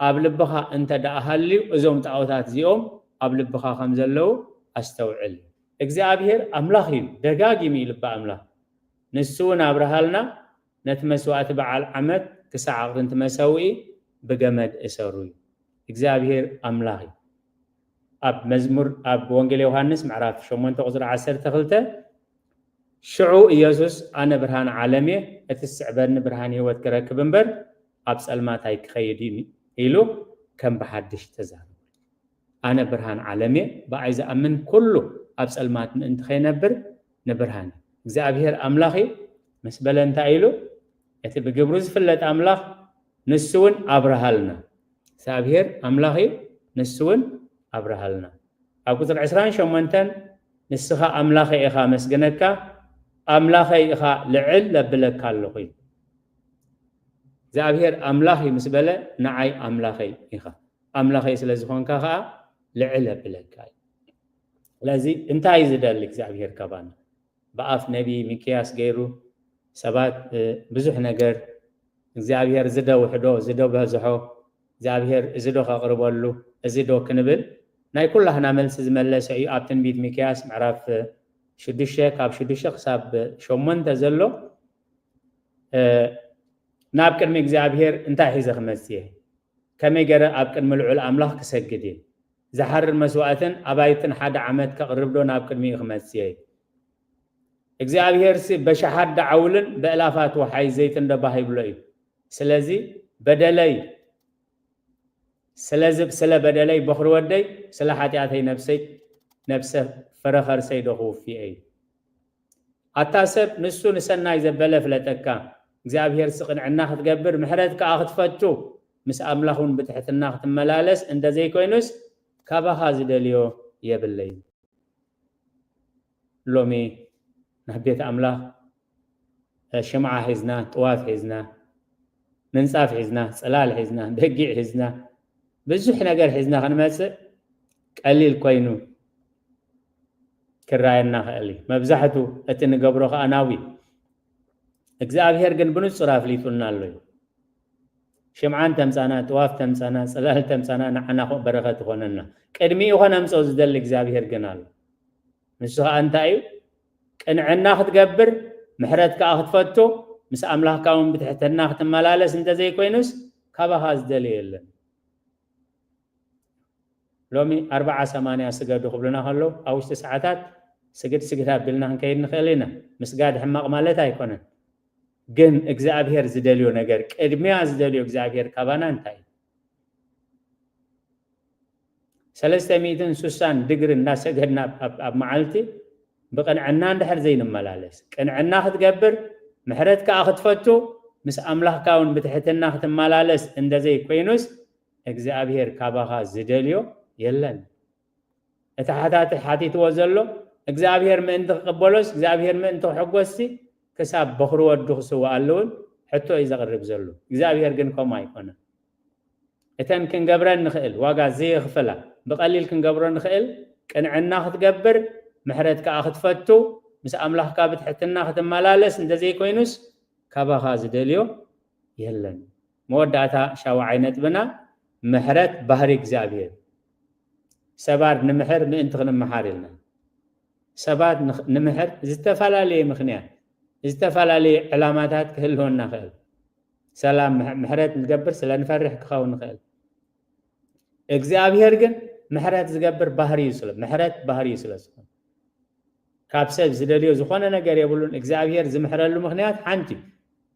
ኣብ ልብኻ እንተ ደኣ ሃልዩ፣ እዞም ጣኦታት እዚኦም ኣብ ልብኻ ከም ዘለዉ ኣስተውዕል። እግዚኣብሔር ኣምላኽ እዩ፣ ደጋጊሙ እዩ ልቢ ኣምላኽ። ንሱ እውን ኣብርሃልና፣ ነቲ መስዋእቲ በዓል ዓመት ክሳዕ ኣቕርንቲ መሰውኢ ብገመድ እሰሩ እዩ። እግዚኣብሔር ኣምላኽ እዩ። ኣብ መዝሙር፣ ኣብ ወንጌል ዮሃንስ ምዕራፍ ሸሞንተ ቁጽሪ ዓሰርተ ክልተ፣ ሽዑ ኢየሱስ፣ "ኣነ ብርሃን ዓለም እየ፣ እቲ ዝስዕበኒ ብርሃን ህይወት ክረክብ እምበር፣ ኣብ ጸልማት ኣይክኸይድ እዩ" ኢሉ ከም ብሓድሽ ተዛረበ። "ኣነ ብርሃን ዓለም እየ፣ ብኣይ ዝኣምን ኩሉ ኣብ ጸልማት ምእንቲ ከይነብር ንብርሃን እዩ። እግዚኣብሔር ኣምላኽ እዩ" ምስ በለ እንታይ ኢሉ? "እቲ ብግብሩ ዝፍለጥ ኣምላኽ ንሱ እውን ኣብርሃልና።" እግዚኣብሔር ኣምላኽ እዩ፣ ንሱ እውን ኣብርሃልና። ኣብ ቁጽሪ ዕስራን ሸሞንተን፣ "ንስኻ ኣምላኸይ ኢኻ፣ መስግነካ፣ ኣምላኸይ ኢኻ፣ ልዕል ለብለካ ኣለኹ" እዩ። እግዚኣብሔር ኣምላኽ እዩ ምስ በለ፣ "ንዓይ ኣምላኸይ ኢኻ፣ ኣምላኸይ ስለ ዝኾንካ ኸዓ ልዕል ለብለካ" እዩ። ስለዚ እንታይ እዩ ዝደሊ እግዚኣብሔር ካባና? ብኣፍ ነቢ ሚክያስ ገይሩ ሰባት፣ እ፣ ብዙሕ ነገር እግዚኣብሔር እዚ ዶ ውሕዶ፣ እዚ ዶ በዝሖ፣ እግዚኣብሔር እዚ ዶ ከቕርበሉ፣ እዚ ዶ ክንብል ናይ ኩላህና መልሲ ዝመለሰ እዩ። ኣብ ትንቢት ሚክያስ ምዕራፍ ሽዱሽተ፣ ካብ ሽዱሽተ ክሳብ ሸሞንተ ዘሎ፣ እ፣ ናብ ቅድሚ እግዚኣብሔር እንታይ ሒዘ ክመጽእ እየ? ከመይ ገይረ ኣብ ቅድሚ ልዑል ኣምላኽ ክሰግድ እየ? ዝሓርር መስዋእትን ኣባይትን ሓደ ዓመት ከቕርብ ዶ ናብ ቅድሚኡ ክመጽእ እየ? እግዚኣብሔርሲ በሽሓት ደዓውልን በእላፋት ወሓይ ዘይትን ዶ ባህ ይብሎ እዩ? ስለዚ በደለይ፣ ስለዚ ስለ በደለይ በኹሪ ወደይ፣ ስለ ሓጢኣተይ ነብሰይ፣ ነብሰ ፍረ ኸርሰይ ዶ ክውፍየ እዩ? ኣታ ሰብ፣ ንሱ ንሰናይ ዘበለ ፍለጠካ፣ እግዚኣብሔርሲ ቅንዕና ክትገብር፣ ምሕረት ከኣ ክትፈቱ፣ ምስ ኣምላኽ እውን ብትሕትና ክትመላለስ እንተዘይኮይኑስ፣ ካባኻ ዝደልዮ የብለይን። ሎሚ ናብ ቤት ኣምላኽ፣ እ፣ ሽምዓ ሒዝና፣ ጥዋፍ ሒዝና፣ ምንጻፍ ሒዝና፣ ጽላል ሒዝና፣ በጊዕ ሒዝና፣ ብዙሕ ነገር ሒዝና ክንመጽእ ቀሊል ኮይኑ ክረኣየና ክእል እዩ። መብዛሕቱ እቲ ንገብሮ ከኣ ናዊ። እግዚኣብሔር ግን ብንጹር ኣፍሊጡና ኣሎ እዩ። ሽምዓ እንተምጻና፣ ጥዋፍ ተምጻና፣ ጽላል ተምጻና፣ ንዓና ኮ በረኸት ይኾነና። ቅድሚኡ ኸነምጽኦ ዝደሊ እግዚኣብሔር ግን ኣሎ። ንሱ ኸኣ እንታይ እዩ? ቅንዕና ክትገብር፣ ምሕረት ከኣ ክትፈቱ፣ ምስ ኣምላኽካ እውን ብትሕትና ክትመላለስ እንተዘይኮይኑስ፣ ካባኻ ዝደልዮ የለን። ሎሚ ኣርብዓ ሰማንያ ስገዱ ክብሉና ከለዉ፣ ኣብ ውሽጢ ሰዓታት ስግድ ስግድ ኣቢልና ክንከይድ ንኽእል ኢና። ምስጋድ ሕማቕ ማለት ኣይኮነን። ግን እግዚኣብሔር ዝደልዮ ነገር፣ ቅድሚያ ዝደልዮ እግዚኣብሔር ካባና እንታይ እዩ? ሰለስተ ሚእትን ስሳን ድግሪ እናሰገድና ኣብ፣ ኣብ፣ ኣብ መዓልቲ ብቕንዕና እንድሕር ዘይንመላለስ፣ ቅንዕና ክትገብር፣ ምሕረት ከኣ ክትፈቱ፣ ምስ ኣምላኽካ እውን ብትሕትና ክትመላለስ እንተዘይኮይኑስ፣ እግዚኣብሔር ካባኻ ዝደልዮ የለን። እቲ ሓታቲ ሓቲትዎ ዘሎ፣ እግዚኣብሔር ምእንቲ ክቕበሎስ፣ እግዚኣብሔር ምእንቲ ክሕጎስሲ፣ ክሳብ በኹሪ ወዱ ክስውኣሉ እውን ሕቶ እዩ ዘቕርብ ዘሎ። እግዚኣብሔር ግን ከምኡ ኣይኮነን። እተን ክንገብረን ንኽእል፣ ዋጋ ዘየኽፍላ፣ ብቐሊል ክንገብሮ ንኽእል፣ ቅንዕና ክትገብር፣ ምሕረት ከኣ ክትፈቱ፣ ምስ ኣምላኽካ ብትሕትና ክትመላለስ እንተዘይኮይኑስ፣ ካባኻ ዝደልዮ የለን። መወዳእታ ሻውዓይ ነጥብና፣ ምሕረት ባህሪ እግዚኣብሔር። ሰባት ንምሕር ምእንቲ ክንመሓር ኢልና። ሰባት ንኽ-፣ ንምሕር ዝተፈላለየ ምኽንያት፣ ዝተፈላለየ ዕላማታት ክህልወና ይኽእል። ሰላም፣ ምሕ-፣ ምሕረት ንገብር ስለ ንፈርሕ ክኸውን ንኽእል። እግዚኣብሔር ግን ምሕረት ዝገብር ባህሪዩ ስለ፣ ምሕረት ባህሪዩ ስለ ዝኾነ፣ ካብ ሰብ ዝደልዮ ዝኾነ ነገር የብሉን። እግዚኣብሔር ዝምሕረሉ ምኽንያት ሓንቲ እዩ።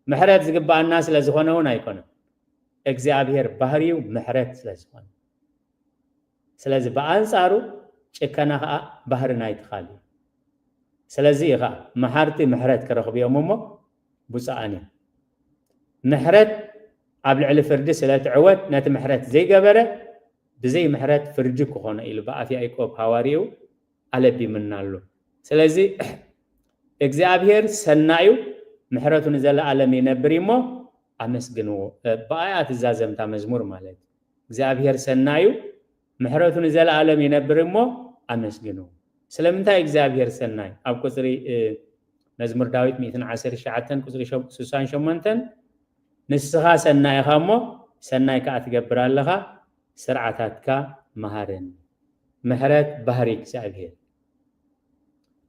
ምሕረት ዝግባኣና ስለ ዝኾነ እውን ኣይኮነን። እግዚኣብሔር ባህሪዩ ምሕረት ስለ ዝኾነ። ስለዚ ብኣንጻሩ ጭከና ኸኣ ባህሪ ናይቲ ካልእ እዩ። ስለዚ እዩ ኸኣ መሓርቲ ምሕረት ክረኽቡ እዮም እሞ ብፁዓን እዮም። ምሕረት ኣብ ልዕሊ ፍርዲ ስለ ትዕወት ነቲ ምሕረት ዘይገበረ ብዘይ ምሕረት ፍርዲ ክኾኖ ኢሉ ብኣፍ ያዕቆብ ሃዋርይኡ ኣለቢምና ኣሎ። ስለዚ እግዚኣብሔር ሰናዩ ምሕረቱ ንዘለኣለም ይነብር እዩ እሞ ኣመስግንዎ። እ፣ ብኣያ ትዛዘምታ መዝሙር ማለት እዩ። እግዚኣብሔር ሰናዩ ምሕረቱ ንዘለኣለም ይነብር እሞ ኣመስግንዎ። ስለምንታይ እግዚኣብሔር ሰናይ? ኣብ ቁጽሪ፣ እ፣ መዝሙር ዳዊት ሚእትን ዓሰርተ ትሽዓተን ቁጽሪ ሸ-፣ ስሳን ሸሞንተን፣ "ንስኻ ሰናይ ኢኻ እሞ ሰናይ ከኣ ትገብር ኣለኻ፣ ስርዓታትካ መሃረኒ።" ምሕረት ባህሪ እግዚኣብሔር።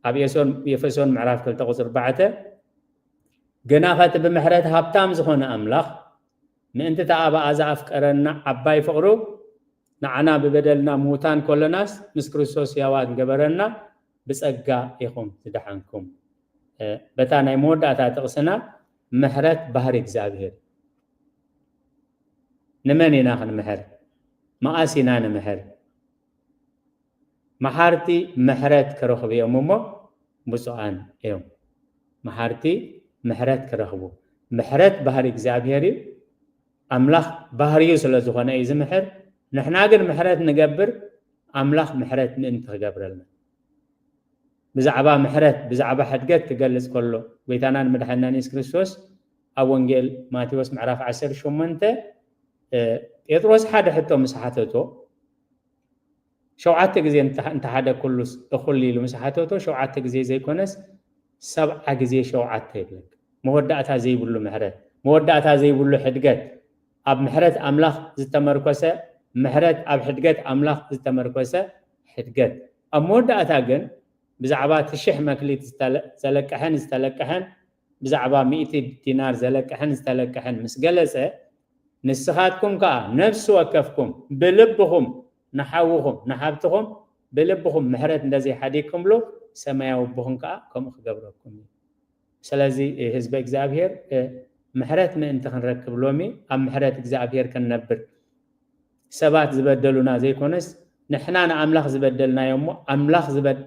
ኣብ ኤሶን-፣ ኤፌሶን ምዕራፍ ክልተ ቁጽሪ ኣርባዕተ፣ "ግናኸ እቲ ብምሕረት ሃብታም ዝኾነ ኣምላኽ፣ ምእንቲ እቲ ኣብኣ ዝኣፍቀረና ዓባይ ፍቕሩ፣ ንዓና ብበደልና ምዉታን ከሎናስ፣ ምስ ክርስቶስ ሕያዋት ገበረና፣ ብጸጋ ኢኹም ዝደሓንኩም።" በታ ናይ መወዳእታ ጥቕስና ምሕረት ባህሪ እግዚኣብሔር። ንመን ኢና ክንምሕር? መኣስ ኢና ንምሕር? መሓርቲ ምሕረት ክረኽቡ እዮም እሞ ብፁዓን እዮም። መሓርቲ ምሕረት ክረኽቡ። ምሕረት ባህሪ እግዚኣብሔር እዩ። ኣምላኽ ባህሪኡ ስለ ዝኾነ እዩ ዝምሕር። ንሕና ግን ምሕረት ንገብር፣ ኣምላኽ ምሕረት ምእንቲ ክገብረልና። ብዛዕባ ምሕረት፣ ብዛዕባ ሕድገት ክገልጽ ከሎ፣ ጎይታናን መድሓኒናን የሱስ ክርስቶስ ኣብ ወንጌል ማቴዎስ ምዕራፍ ዓሰርተ ሸሞንተ፣ እ፣ ጴጥሮስ ሓደ ሕቶ ምስ ሓተቶ፣ ሸውዓተ ግዜ እንተ-፣ እንተሓደግኩሉስ እኹል ኢሉ ምስ ሓተቶ፣ ሸውዓተ ግዜ ዘይኮነስ ሰብዓ ግዜ ሸውዓተ ይብለካ። መወዳእታ ዘይብሉ ምሕረት፣ መወዳእታ ዘይብሉ ሕድገት፣ ኣብ ምሕረት ኣምላኽ ዝተመርኮሰ ምሕረት፣ ኣብ ሕድገት ኣምላኽ ዝተመርኮሰ ሕድገት። ኣብ መወዳእታ ግን ብዛዕባ እቲ ሽሕ መክሊት ዝተለ-፣ ዘለቅሐን ዝተለቅሐን፣ ብዛዕባ ሚእቲ ዲናር ዘለቅሐን ዝተለቅሐን ምስ ገለጸ፣ ንስኻትኩም ከኣ ነፍሲ ወከፍኩም ብልብኹም ንሓውኹም ንሓብትኹም ብልብኹም ምሕረት እንተዘይሓዲግኩምሉ፣ ሰማያዊ ኣቦኹም ከኣ ከምኡ ክገብረኩም እዩ። ስለዚ ህዝበ እግዚኣብሔር፣ እ፣ ምሕረት ምእንቲ ክንረክብ ሎሚ ኣብ ምሕረት እግዚኣብሔር ክንነብር፣ ሰባት ዝበደሉና ዘይኮነስ ንሕና ንኣምላኽ ዝበደልናዮ እሞ ኣምላኽ ዝበድ-፣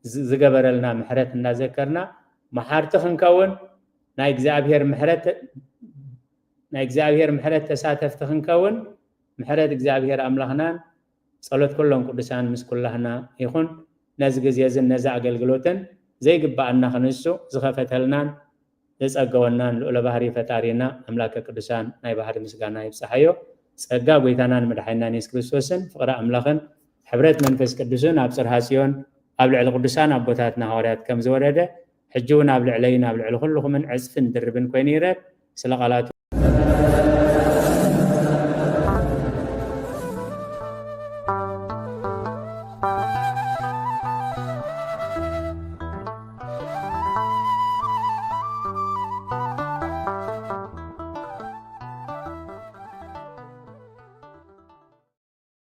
ዝ-፣ ዝገበረልና ምሕረት እናዘከርና መሓርቲ ክንከውን፣ ናይ እግዚኣብሔር ምሕረት፣ ናይ እግዚኣብሔር ምሕረት ተሳተፍቲ ክንከውን ምሕረት እግዚኣብሔር ኣምላኽናን ጸሎት ኩሎም ቅዱሳን ምስ ኩላህና ይኹን። ነዚ ግዜ እዝን ነዚ ኣገልግሎትን ዘይግብኣና ክንሱ ዝኸፈተልናን ዘጸገወናን ልዑለ ባህሪ ፈጣሪና ኣምላከ ቅዱሳን ናይ ባህሪ ምስጋና ይብጽሓዮ። ጸጋ ጎይታናን መድሓኒናን የሱስ ክርስቶስን ፍቕሪ ኣምላኽን ሕብረት መንፈስ ቅዱስን ኣብ ጽርሃ ጽዮን ኣብ ልዕሊ ቅዱሳን ኣቦታትና ሃዋርያት ከም ዝወረደ፣ ሕጂ እውን ኣብ ልዕለይን ኣብ ልዕሊ ኩልኹምን ዕጽፍን ድርብን ኮይኑ ይረድ። ስለ ቃላቱ